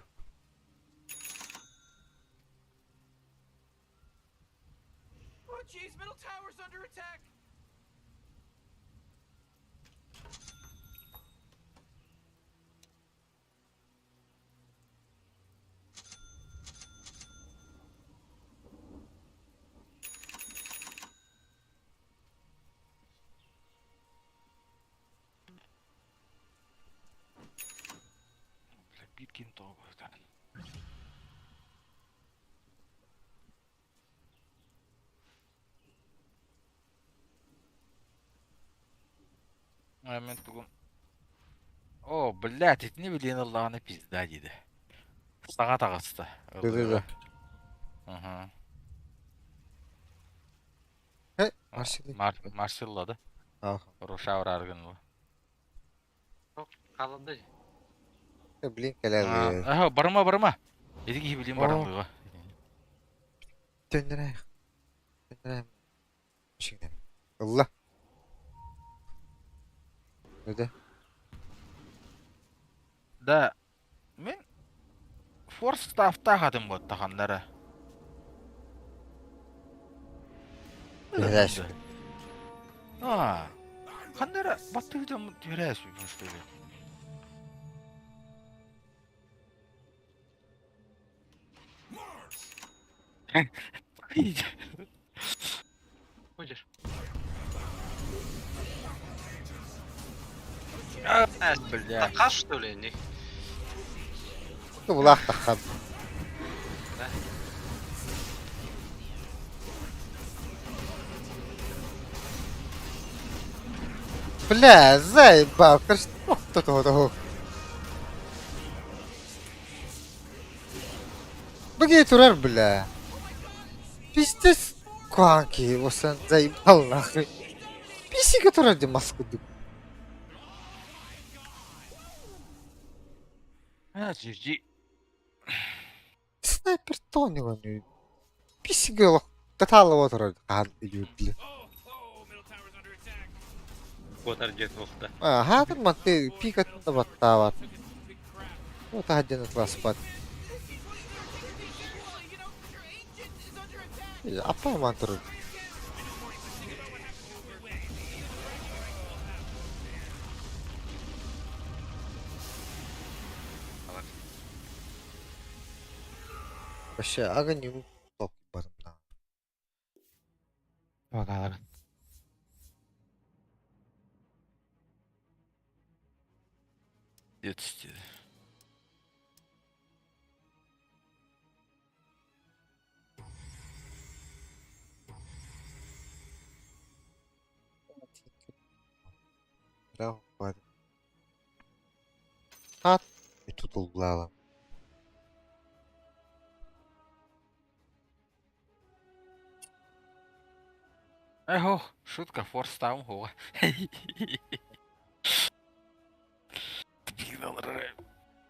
Oh jeez, middle tower's under attack. Бля, биир ким тоҕо Мен тугум. О, блядь, итини билиэн ыллаҕына пизда диде. Саҥа таҕыста. Да-да-да. Аха. Э, Марсели. Мар Марселлады. Ага. Рушавр аргынлы. Қалынды. Э, блин, кэлэр. Аха, барыма барыма. Эти киһи билиэн О. барымлыга. Төннөрэ. Төннөрэ. Шингэн. Ылла. Да. Да. Мен форс стафта хатым бот таханнара. Түһэрээс. А. Ханнара баттыгы дьон түһэрээс что ли? Будешь? Бля. Такас, что ли? Не. Булаах таххан. Да. Бля, заебал, короче, кто то Беги турар, бля. Пиздец, куанки, осан заебал нахуй. Писи, который где маску дук. А, GG. Снайпер тони не. Писи гело. Таталова турар. А, юдли. Oh, oh, middle tower's under attack. Котар дед болта. А, хатын манты пикат баттават. Took a big crap. Вот один класс пат. You know, your ancient is under attack. Апа мантур. Вообще, ага не топ барымна. Багалар. Yetişti. Браво, бар. Хат и тут улглала. Эхо, шутка, форс там хо.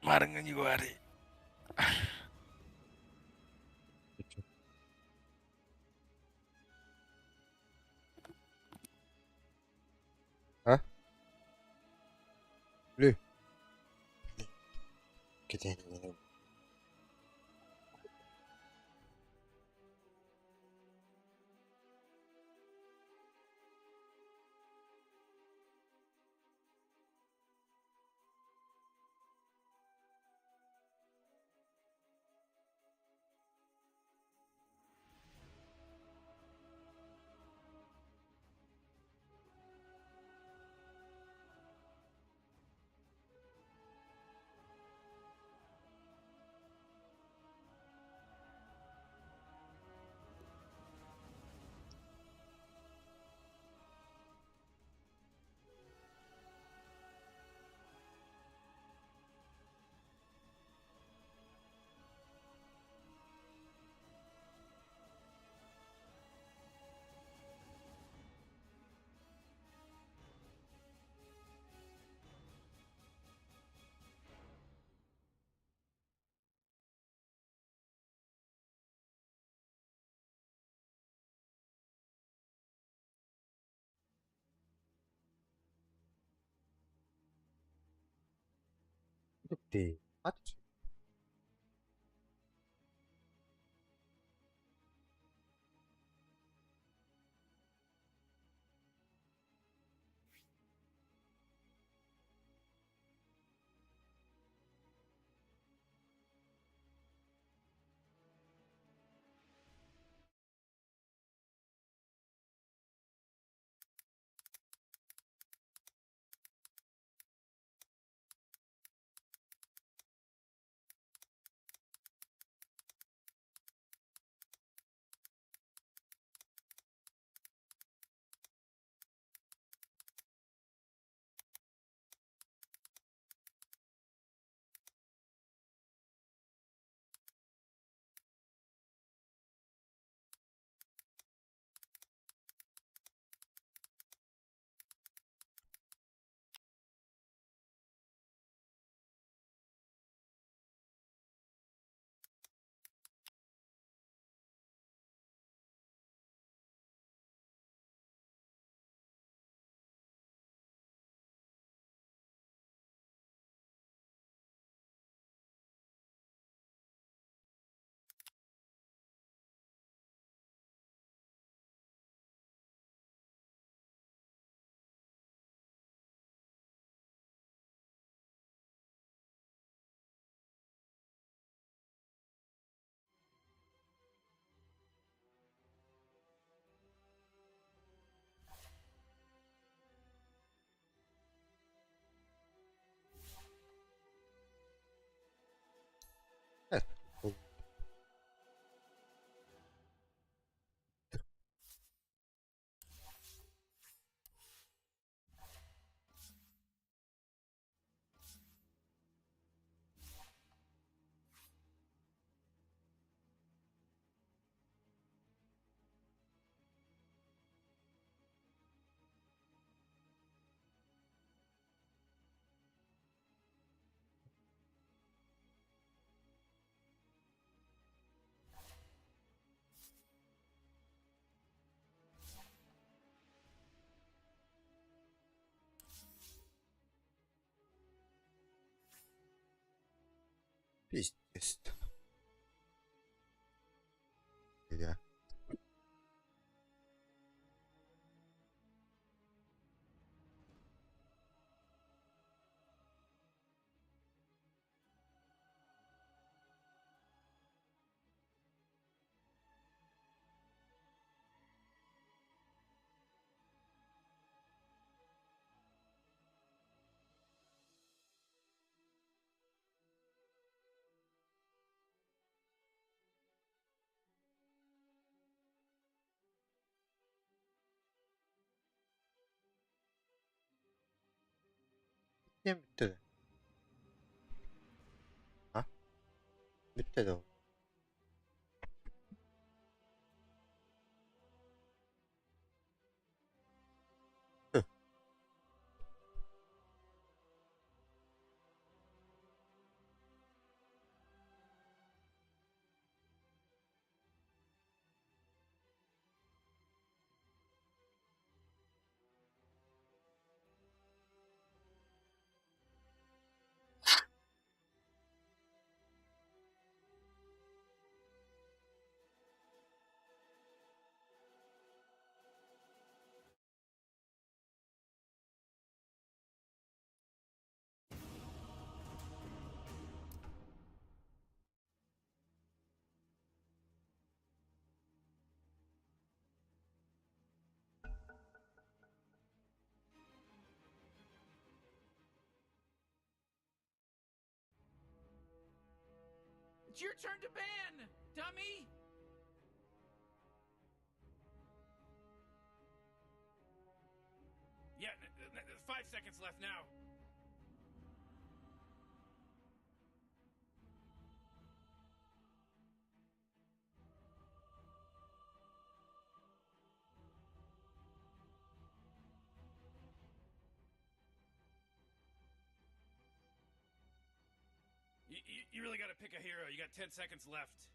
Марыңа не говори. А? Лю. Где Ти. Бачиш? Evet. Пиздец. Я. Niye bitti de? Ha? Bitti de o. Tüh. It's your turn to ban, dummy! Yeah, 5 seconds left now. You really gotta pick a hero. You got 10 seconds left.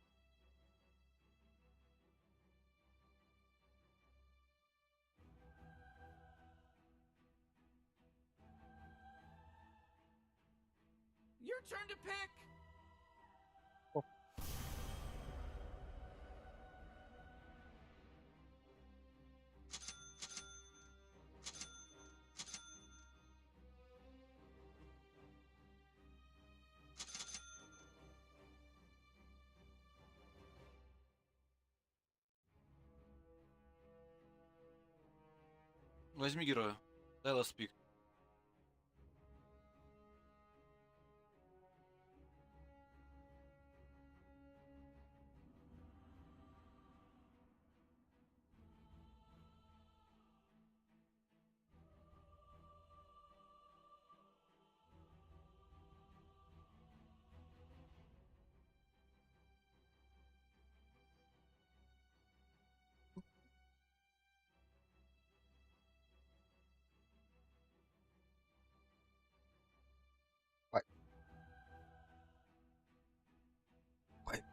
You're Your turn to pick. Возьми героя. Дай last pick. Ой. Ой.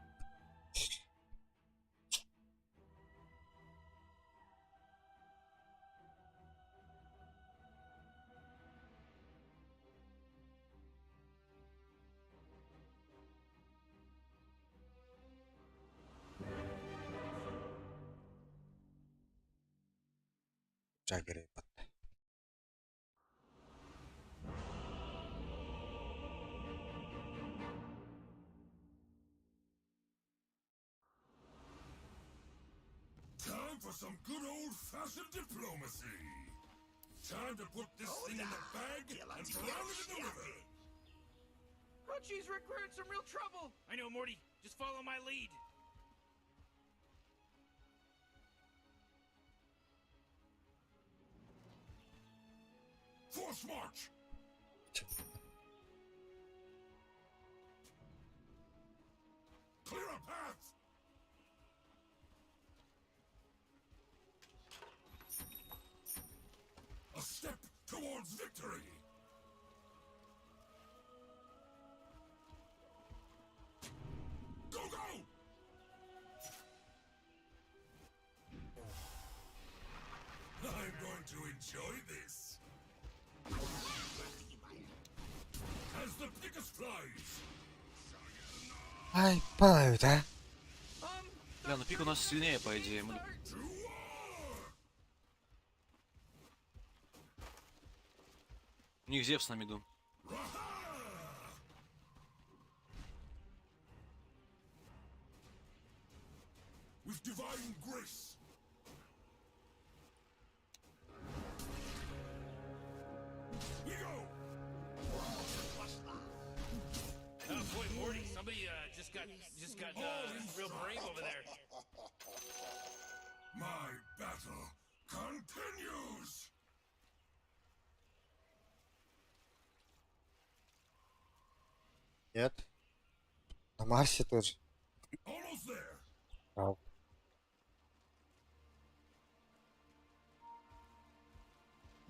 Джаггер ебать. Time for some good old-fashioned diplomacy. Time to put this thing in the bag and drown it in the river. Oh, jeez, Rick, we're in some real trouble. I know, Morty. Just follow my lead. Force march. Clear a path. A step towards victory. Go, go! I'm going to enjoy this. As the Picus flies. Ай, падают, а? Бля, ну пик у нас сильнее, по идее. Мы... To war! У них Зевс на миду. With divine grace. We go! Oh boy, Morty, somebody just got real brave over there. My battle continues! Нет. На Марсе тоже. Almost there! Прав.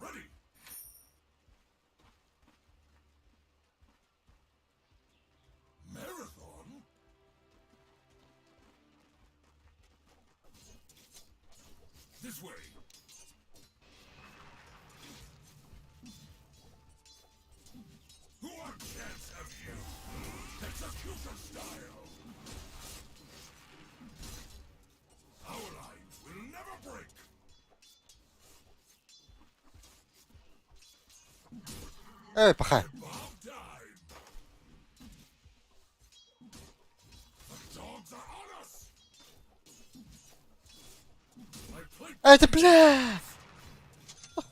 Ready! Marathon? This way! What chance have you? Execution style! Our lines will never break! Эй, пахай. About time! The dogs are on us! I plate Эй, ты, бля! Oh,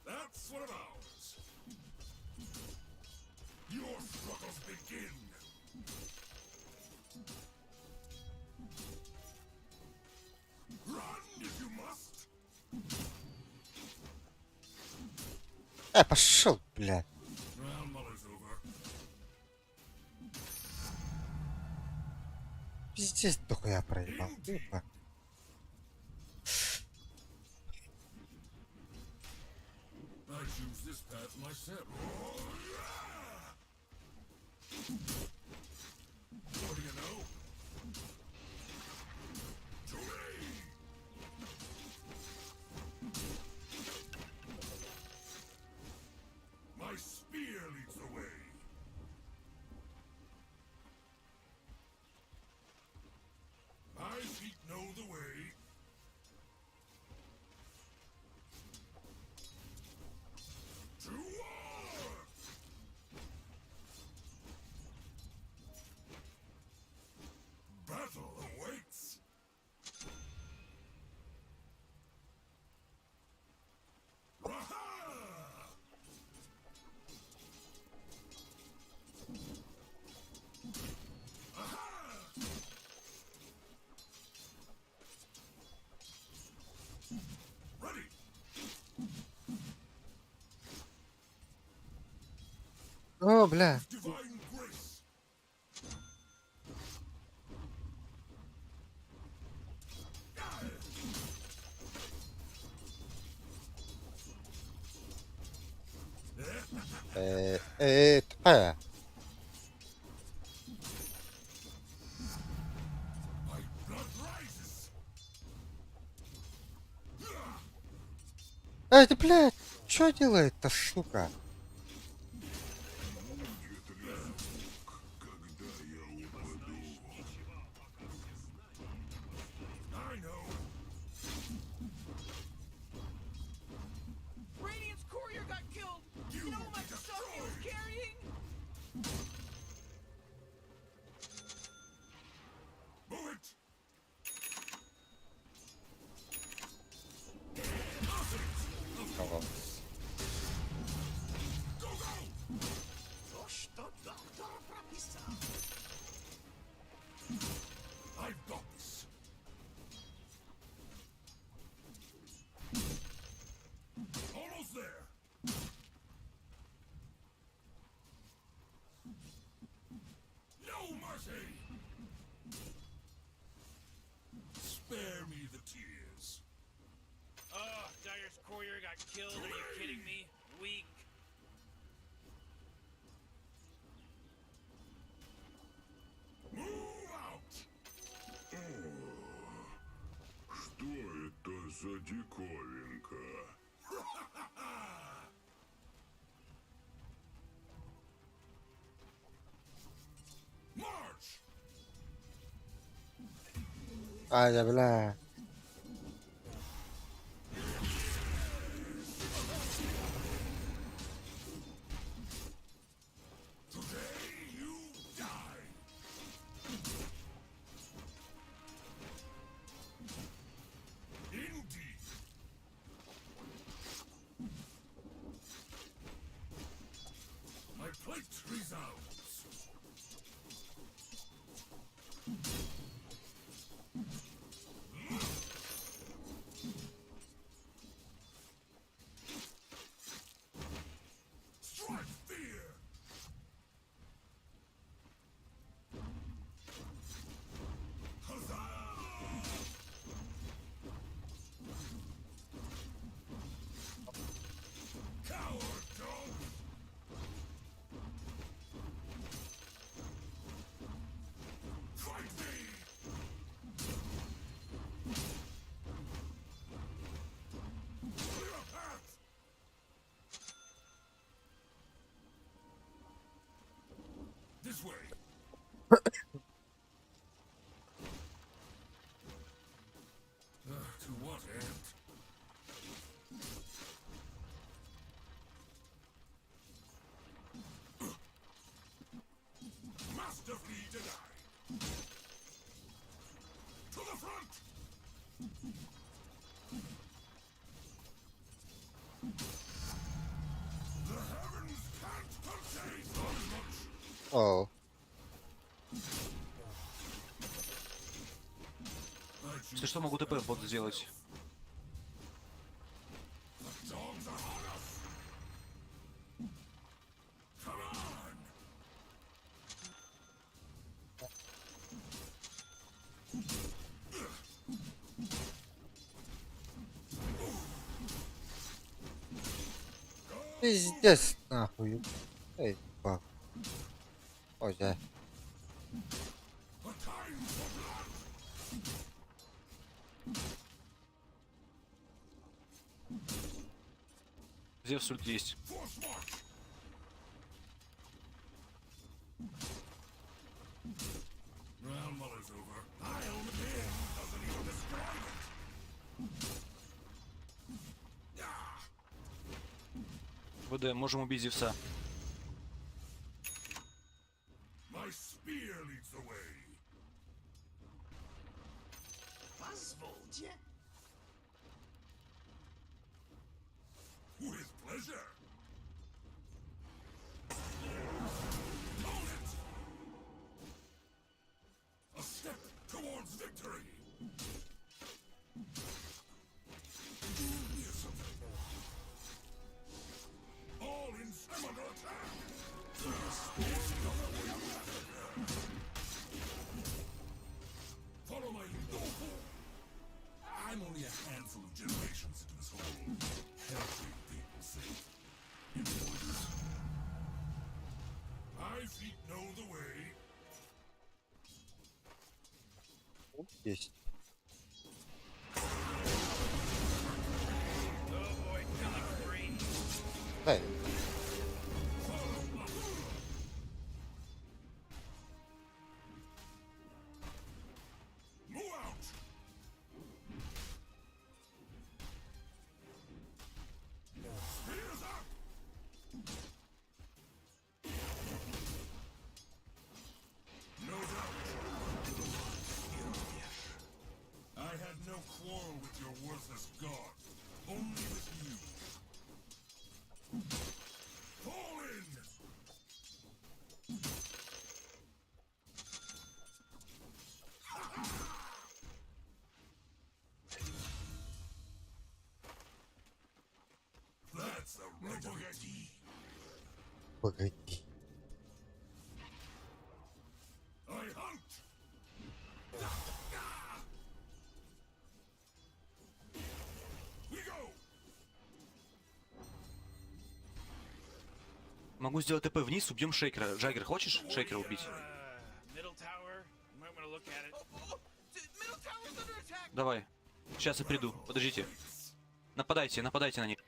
that's one of ours. Your struggles begin. Run if you must. Эй, пошел, бля. Well, Muller's over. Пиздец, дохуя проебал. Тупо. I choose this path myself. Oh, yeah! What do you know? To me! О, бля. With divine grace. Э, э, тупая. My blood rises. Эй, ты, блядь, что делает-то, сука? I know. Radiant's courier got killed. You know how much stuff he was carrying? Move it. Кого? Go, go. I've got this. Almost there. No mercy. Spare me the tears. Oh, Dire's courier got killed. Are you kidding me? Weak. Move out. Что это за диковинка? March. Ай, да, бля. Today you die. Indeed. My plate resounds. Strike fear! Huzzah! Coward dog! Fight me! Clear a path! This way! To what end? Masterfully denied. To the front! The heavens can't contain so much. О, I Если что, могу ТП в бот сделать. The dogs are on us! Come on! пиздец, нахуй. Эй, ба. Ой, да. A time for blood! Зевс ульт есть. Force march! Well, Muller's over. I'll him doesn't even describe it. Ah! ВД, можем убить Зевса. My spear leads the way. With pleasure. Hold it! A step towards victory. Do hear something. All in I'm under attack. Есть. Дай. Move out! Spears up! No doubt. I had no quarrel with your worthless god, only with you. Fall in! That's the right idea. Погоди. I hunt! We go! Могу сделать ТП вниз, убьем шейкера. Джаггер, хочешь шейкера убить? Middle tower. You might want to look at it. Oh, middle tower's under attack. Давай. Сейчас я приду. Подождите. Нападайте, нападайте на них.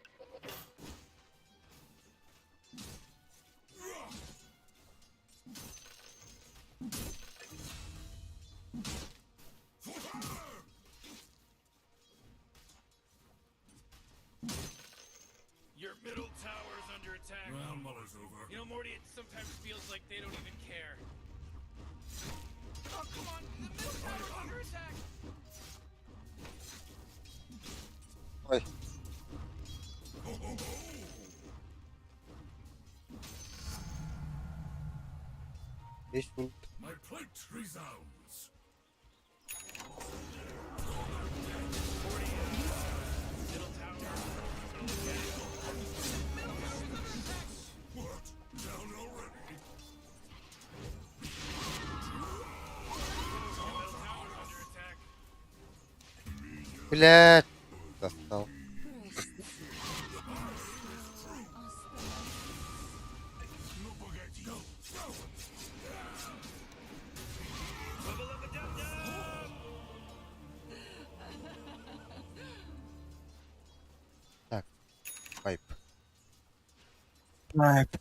Your middle tower's under attack. Well, Muller's over. You know, Morty, it sometimes feels like they don't even care. Oh, come on. The middle tower's under attack. Ой, Ho, ho, ho! есть ульт. My plate resounds. What? Down already? Under attack. Блядь. Достал. Ну погоди. Go, go! Так. Пайп. Пайп.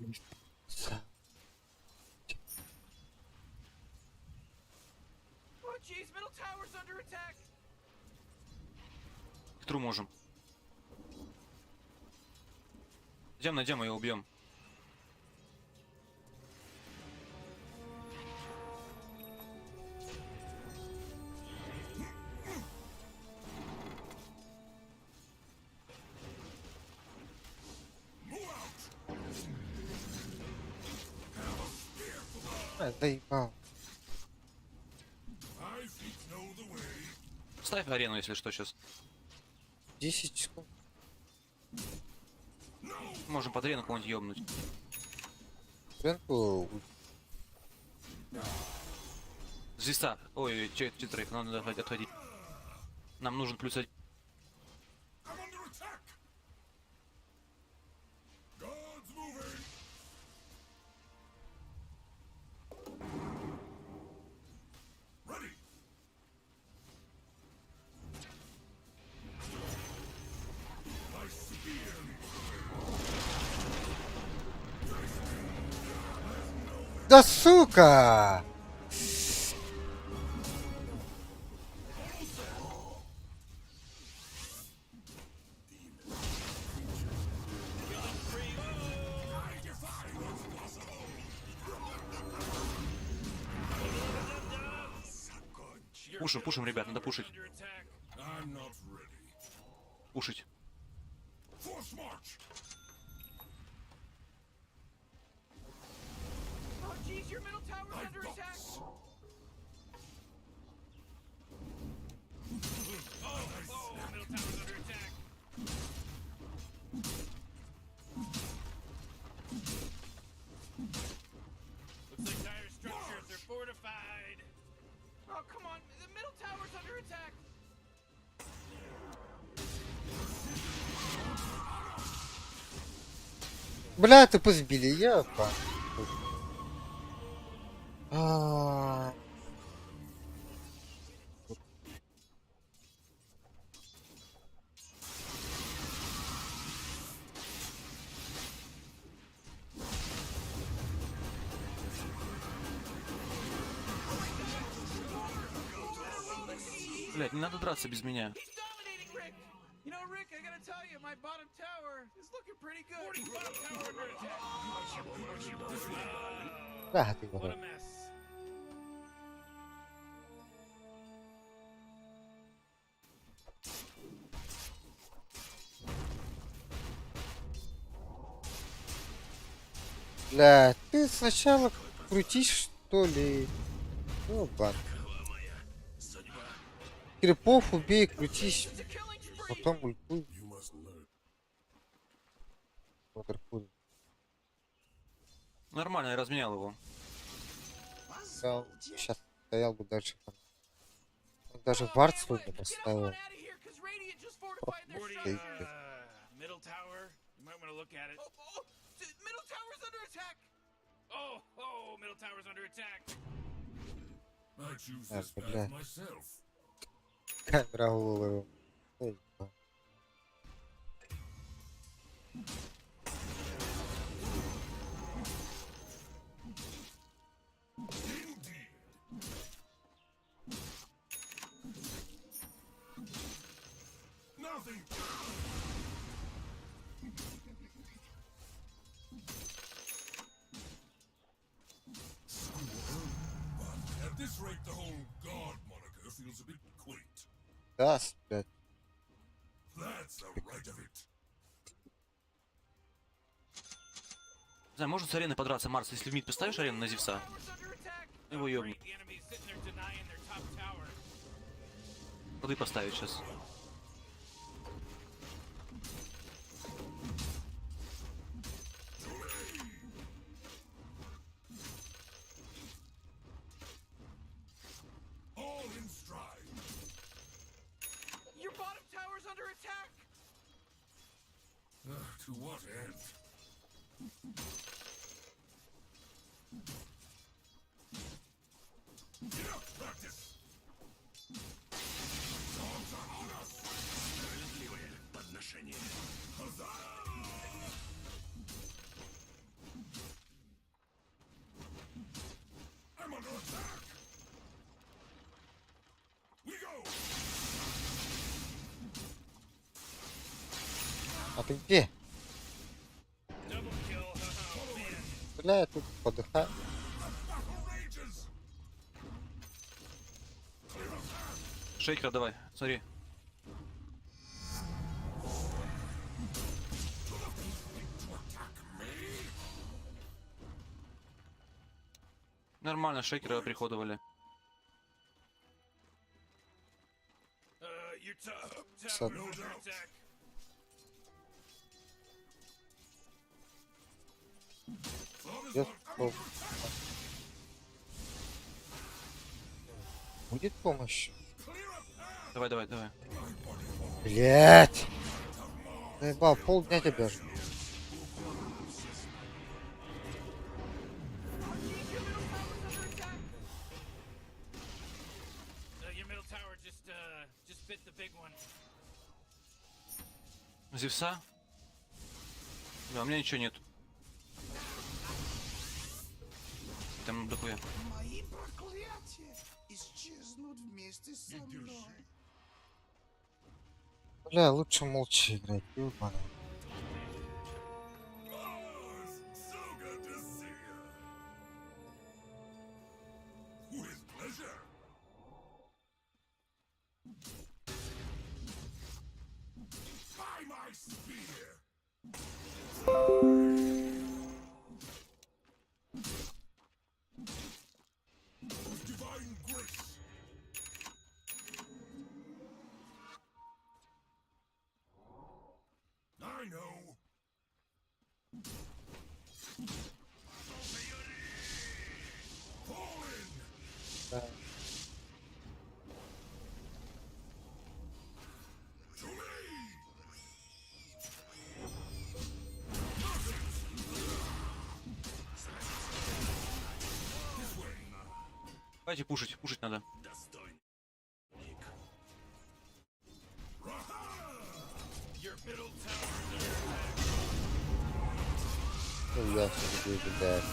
Oh, jeez, middle tower's under attack. Тру можем. Идем, найдем ее, убьем. А, заебал. My feet know the way. Ставь арену, если что, сейчас. 10 секунд. Можем под арену кого-нибудь ёбнуть. Рынку Звезда. Ой, ой, че трейф, нам надо отходить. Нам нужен плюс один. I'm under attack. God's moving. Ready. My spear leads the way. Да сука! I defy what's possible. Пушим, пушим, ребят, надо пушить. Under attack. I'm not ready. Пушить. Force march. Oh, jeez, your middle tower's I've under got attack. this. Oh, middle tower's under attack. Looks like dire structures are fortified. Oh, come on. The middle tower's under attack. Бля, ты сбили, я па. А. Блять, не надо драться без меня. He's dominating Rick. You know, Rick, I gotta tell you, my bottom tower is looking pretty good. Morty's bottom tower under attack. Да, ты What a говоришь. mess. Бля, ты сначала крутишь, что ли? Ну, бан. Крипов убей, крутись, It's a killing spree. потом ультуй. You must learn. Ватерпуль. Нормально, я разменял его. Да, сейчас стоял бы дальше. Он даже вард свой не Get поставил. on out of here, 'cause Radiant just fortified their Morty, Стоит, structure. блядь. middle tower. You might want to look at it. Oh, oh, middle tower's under attack. Oh, oh, middle tower's under attack. I choose Ah, this бля. path myself. Камера голову. Эй, ба. Indeed. Nothing. Score, but at this rate, the whole god moniker feels a bit quaint. Даст, блядь. That's the right of it. Не знаю, можно с арены подраться, Марс, если в мид поставишь арену на Зевса? Tower's under attack. Его ёбнет. Great, the enemy's sitting there denying their top tower. Воды поставить сейчас. All in stride. Your bottom tower's under attack. To what end? Enough practice! Dogs are on us! Huzzah! I'm under attack! We go! А ты где? Double kill. Oh, man. Бля, я тут подыхаю. Battle rages! Шейкера давай, смотри. Нормально, шейкера приходовали. Your top tower Сад. under attack. Thought as Я much. пол- Будет помощь? Давай, давай, давай. Блять! Заебал, полдня тебя жду. Your middle tower just bit the big one. Зевса? Да, у меня ничего нет. Там дохуя. Мои проклятия исчезнут вместе со мной. Бля, лучше молча играть, ёбаный. Mars! So good to see you! With pleasure! By my spear! With divine grace! I know! Fall in! Да. To me! This way! Давайте пушить, пушить надо. Your middle tower is under attack. Ну, я всё-таки, блядь.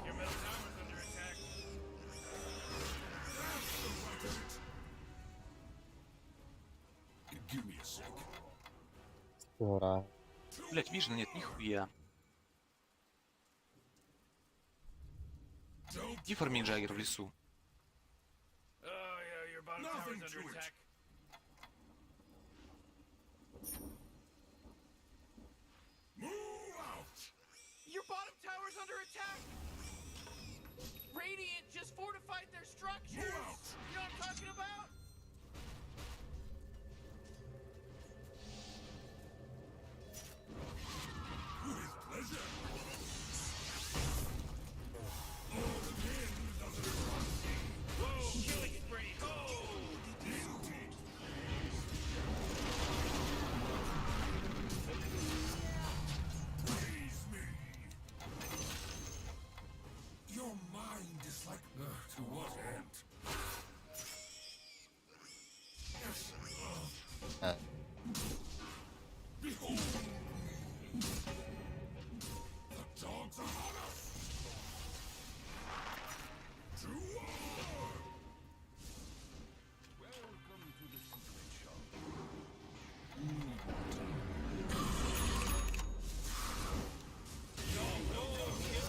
Your middle tower's under attack. Ура. Блять, vision а нет, нихуя. Иди фарми Джаггер в лесу. Oh yeah, your bottom Nothing tower's to under it. attack. Move out! Your bottom tower's under attack. Radiant just fortified their structures. Move out! You know what I'm talking about? With pleasure! All depends on the Whoa, killing spree. Oh! Indeed. Praise me! Your mind is like... Ugh, to what end? Yes. А, Behold me! The dogs are on us! To war!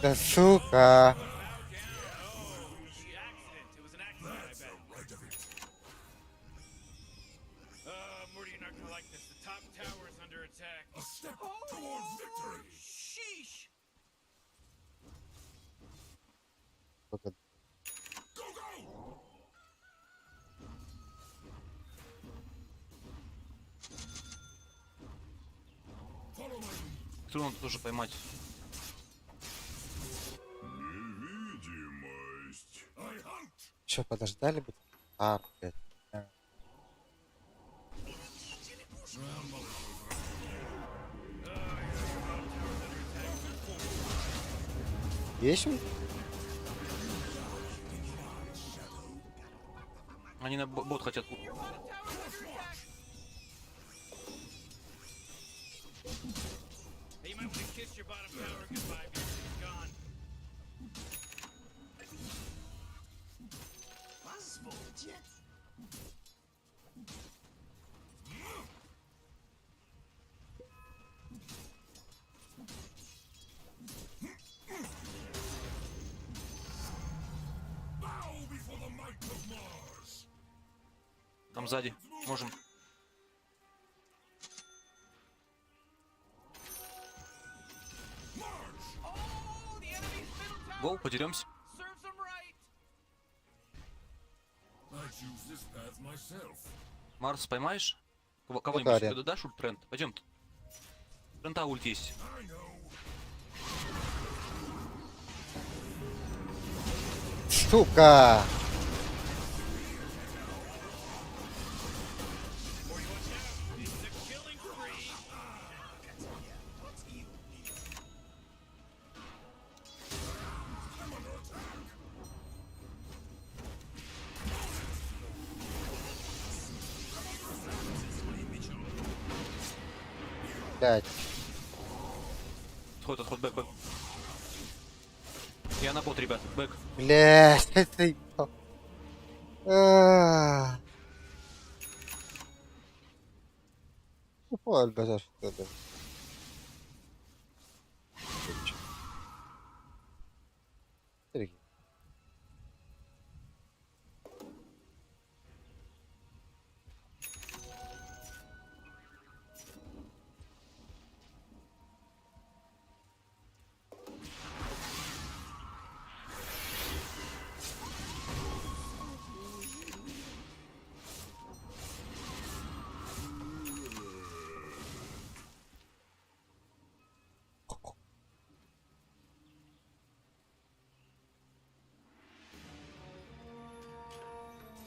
Да сука. The accident. It was an accident, I That's bet. the right of it. Morty, you're not gonna like this. The top tower is under attack. A step towards victory! Sheesh. Сука. Go, go! Follow my lead. Трудно тоже поймать. Невидимость. I hunt! Че, подождали бы? А, блядь. Есть он? Они на бот хотят. Hey, you might want to kiss your bottom tower goodbye because it's gone. Позвольте. Bow before the might of Mars! Там сзади. Можем. March! Oh, the enemy's middle tower Go, подеремся. serves them right. I choose this path myself. Марс, поймаешь? да, Кого-нибудь Рен. дашь ульт, Трент? Пойдем. Трента ульт есть. I know. Сука! It's a killing spree. Блядь. Отход, отход, back, back. Я на бот, ребят, back. Блядь, это ебал. А. Упал, базар, что ли? Сергей.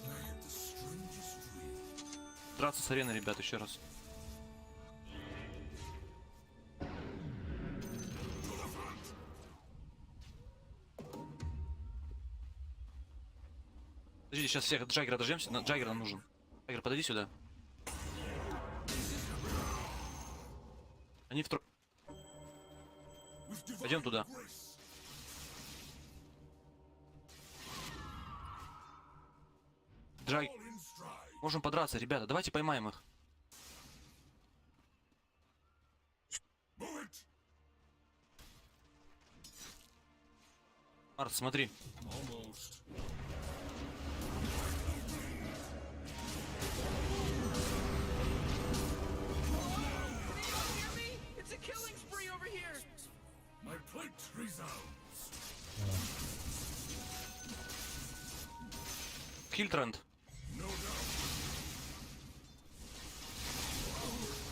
I had the strangest dream. Драться с ареной, ребят, еще раз. Подождите, сейчас всех Джаггера дождемся. Джаггер нам нужен. Джаггер, подойди сюда. Они в. With divine Пойдем туда. grace. Джаг... All in stride. Можем подраться, ребята. Давайте поймаем их. Марс, смотри. Almost. Can anyone hear me? It's a killing spree over here. My plate resounds. Хильтренд. No doubt. Almost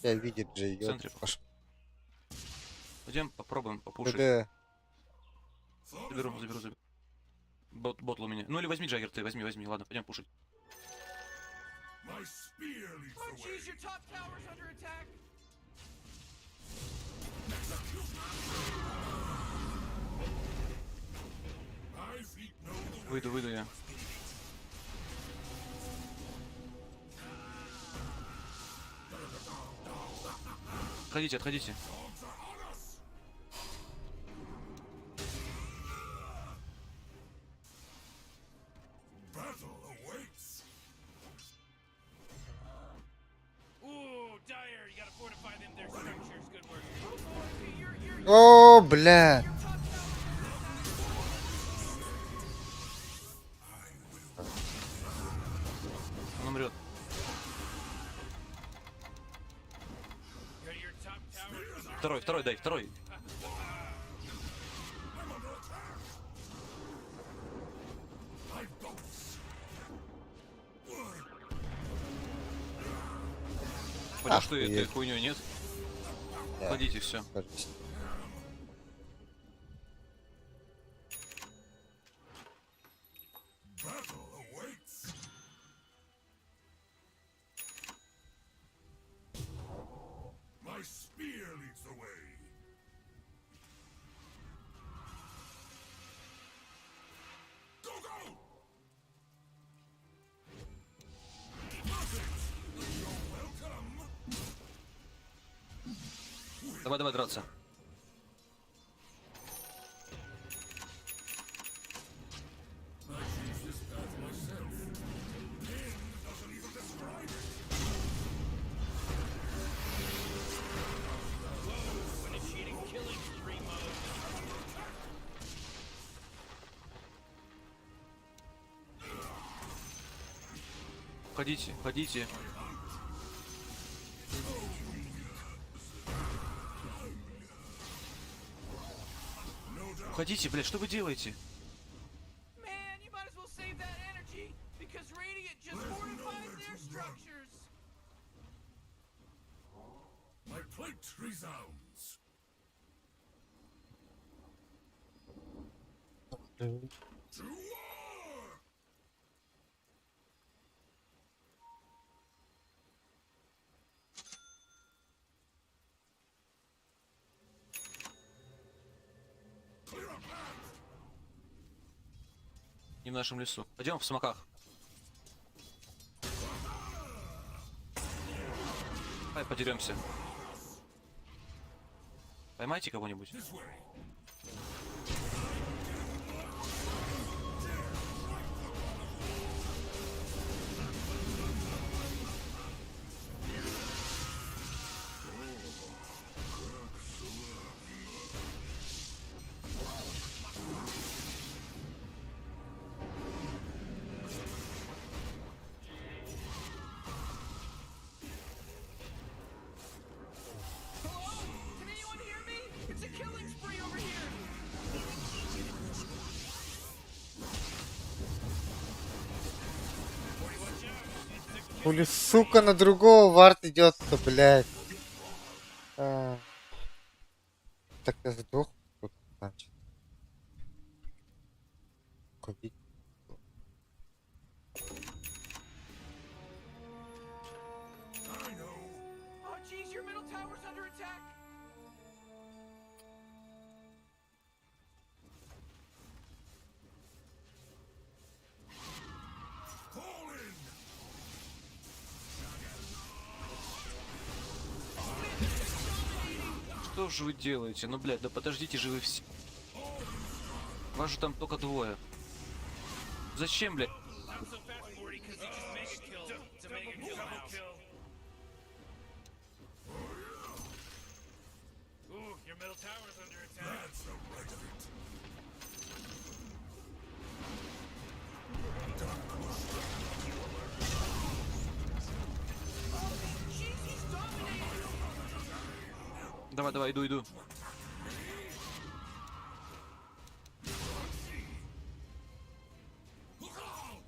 Я видит же В ее. центре. Пойдем попробуем попушить. ДД. Заберу, заберу, заберу. Бот, ботл у меня. Ну или возьми Джаггер, ты возьми, возьми. Ладно, пойдем пушить. My spear leads Oh the way. jeez, your top tower's under attack. My feet know the way. Выйду, выйду я. Отходите, отходите. Dogs are on us. Battle awaits. Ooh, Dire, you gotta fortify them their structures. Good work. Oh boy, you're you're О, бля. your top tower's under attack. Он умрет. Your, your top tower's under Второй, второй дай, второй. I'm under attack. I boast. Понял, что этой Охуеть. хуйней нет. Да, Ходите, все. кажется. Battle awaits. My spear leads the way. Go, go! Perfect. You're welcome. Давай, давай драться. I choose this path myself. Pain doesn't even describe it. Whoa, initiating killing spree mode. Ходите, ходите. Уходите, блядь, что вы делаете? Man, you might as well save that energy because Radiant just fortified their structures. My plate resounds. To war! Clear a path! Не в нашем лесу. Пойдем в смоках. Давай подеремся. Поймайте кого-нибудь. This way. Hello? Can anyone hear me? It's a killing spree over here. Watch out. It's a Хули, сука, на другого вард идет-то, блядь. А. Так я сдох тут, значит. Купить. I know. Oh jeez, your middle tower's under attack. Fall in! Что же вы делаете? Ну, блядь, да подождите же вы все. Вас же там только двое. Зачем, блядь? Not so fast, Morty, because he just mega killed. It's a mega kill now. Your middle tower's under attack. That's the right of it. Jeez, he's dominating. Давай, давай, иду, иду. Look out!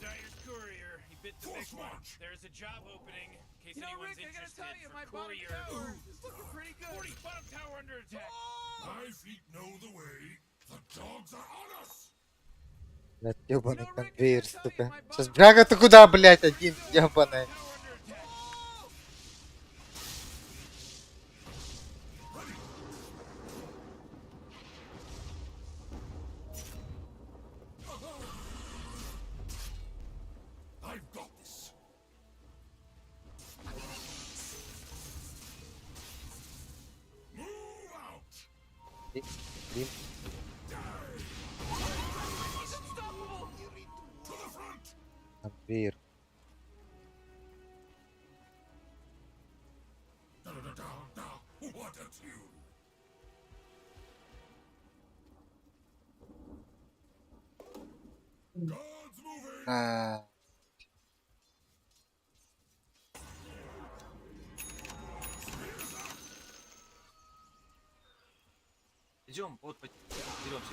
Dire's courier. He bit the big Force one. march. There's a job opening in case You know, anyone's Rick, I gotta interested tell you, for my bottom courier. tower is looking pretty good. 40 bottom tower under attack. Oh! My feet know the way. The dogs are on us. Блядь, ебаный You know, Rick, I gotta конвейер, tell you, сука. my Сейчас bottom бляга ты куда, блядь, один, ебаный. Tower under attack. I've got this. Move out! Дим, He's unstoppable. To the front! конвейер. Da da da da da! What a tune! Guards moving! А, Идем, вот, деремся.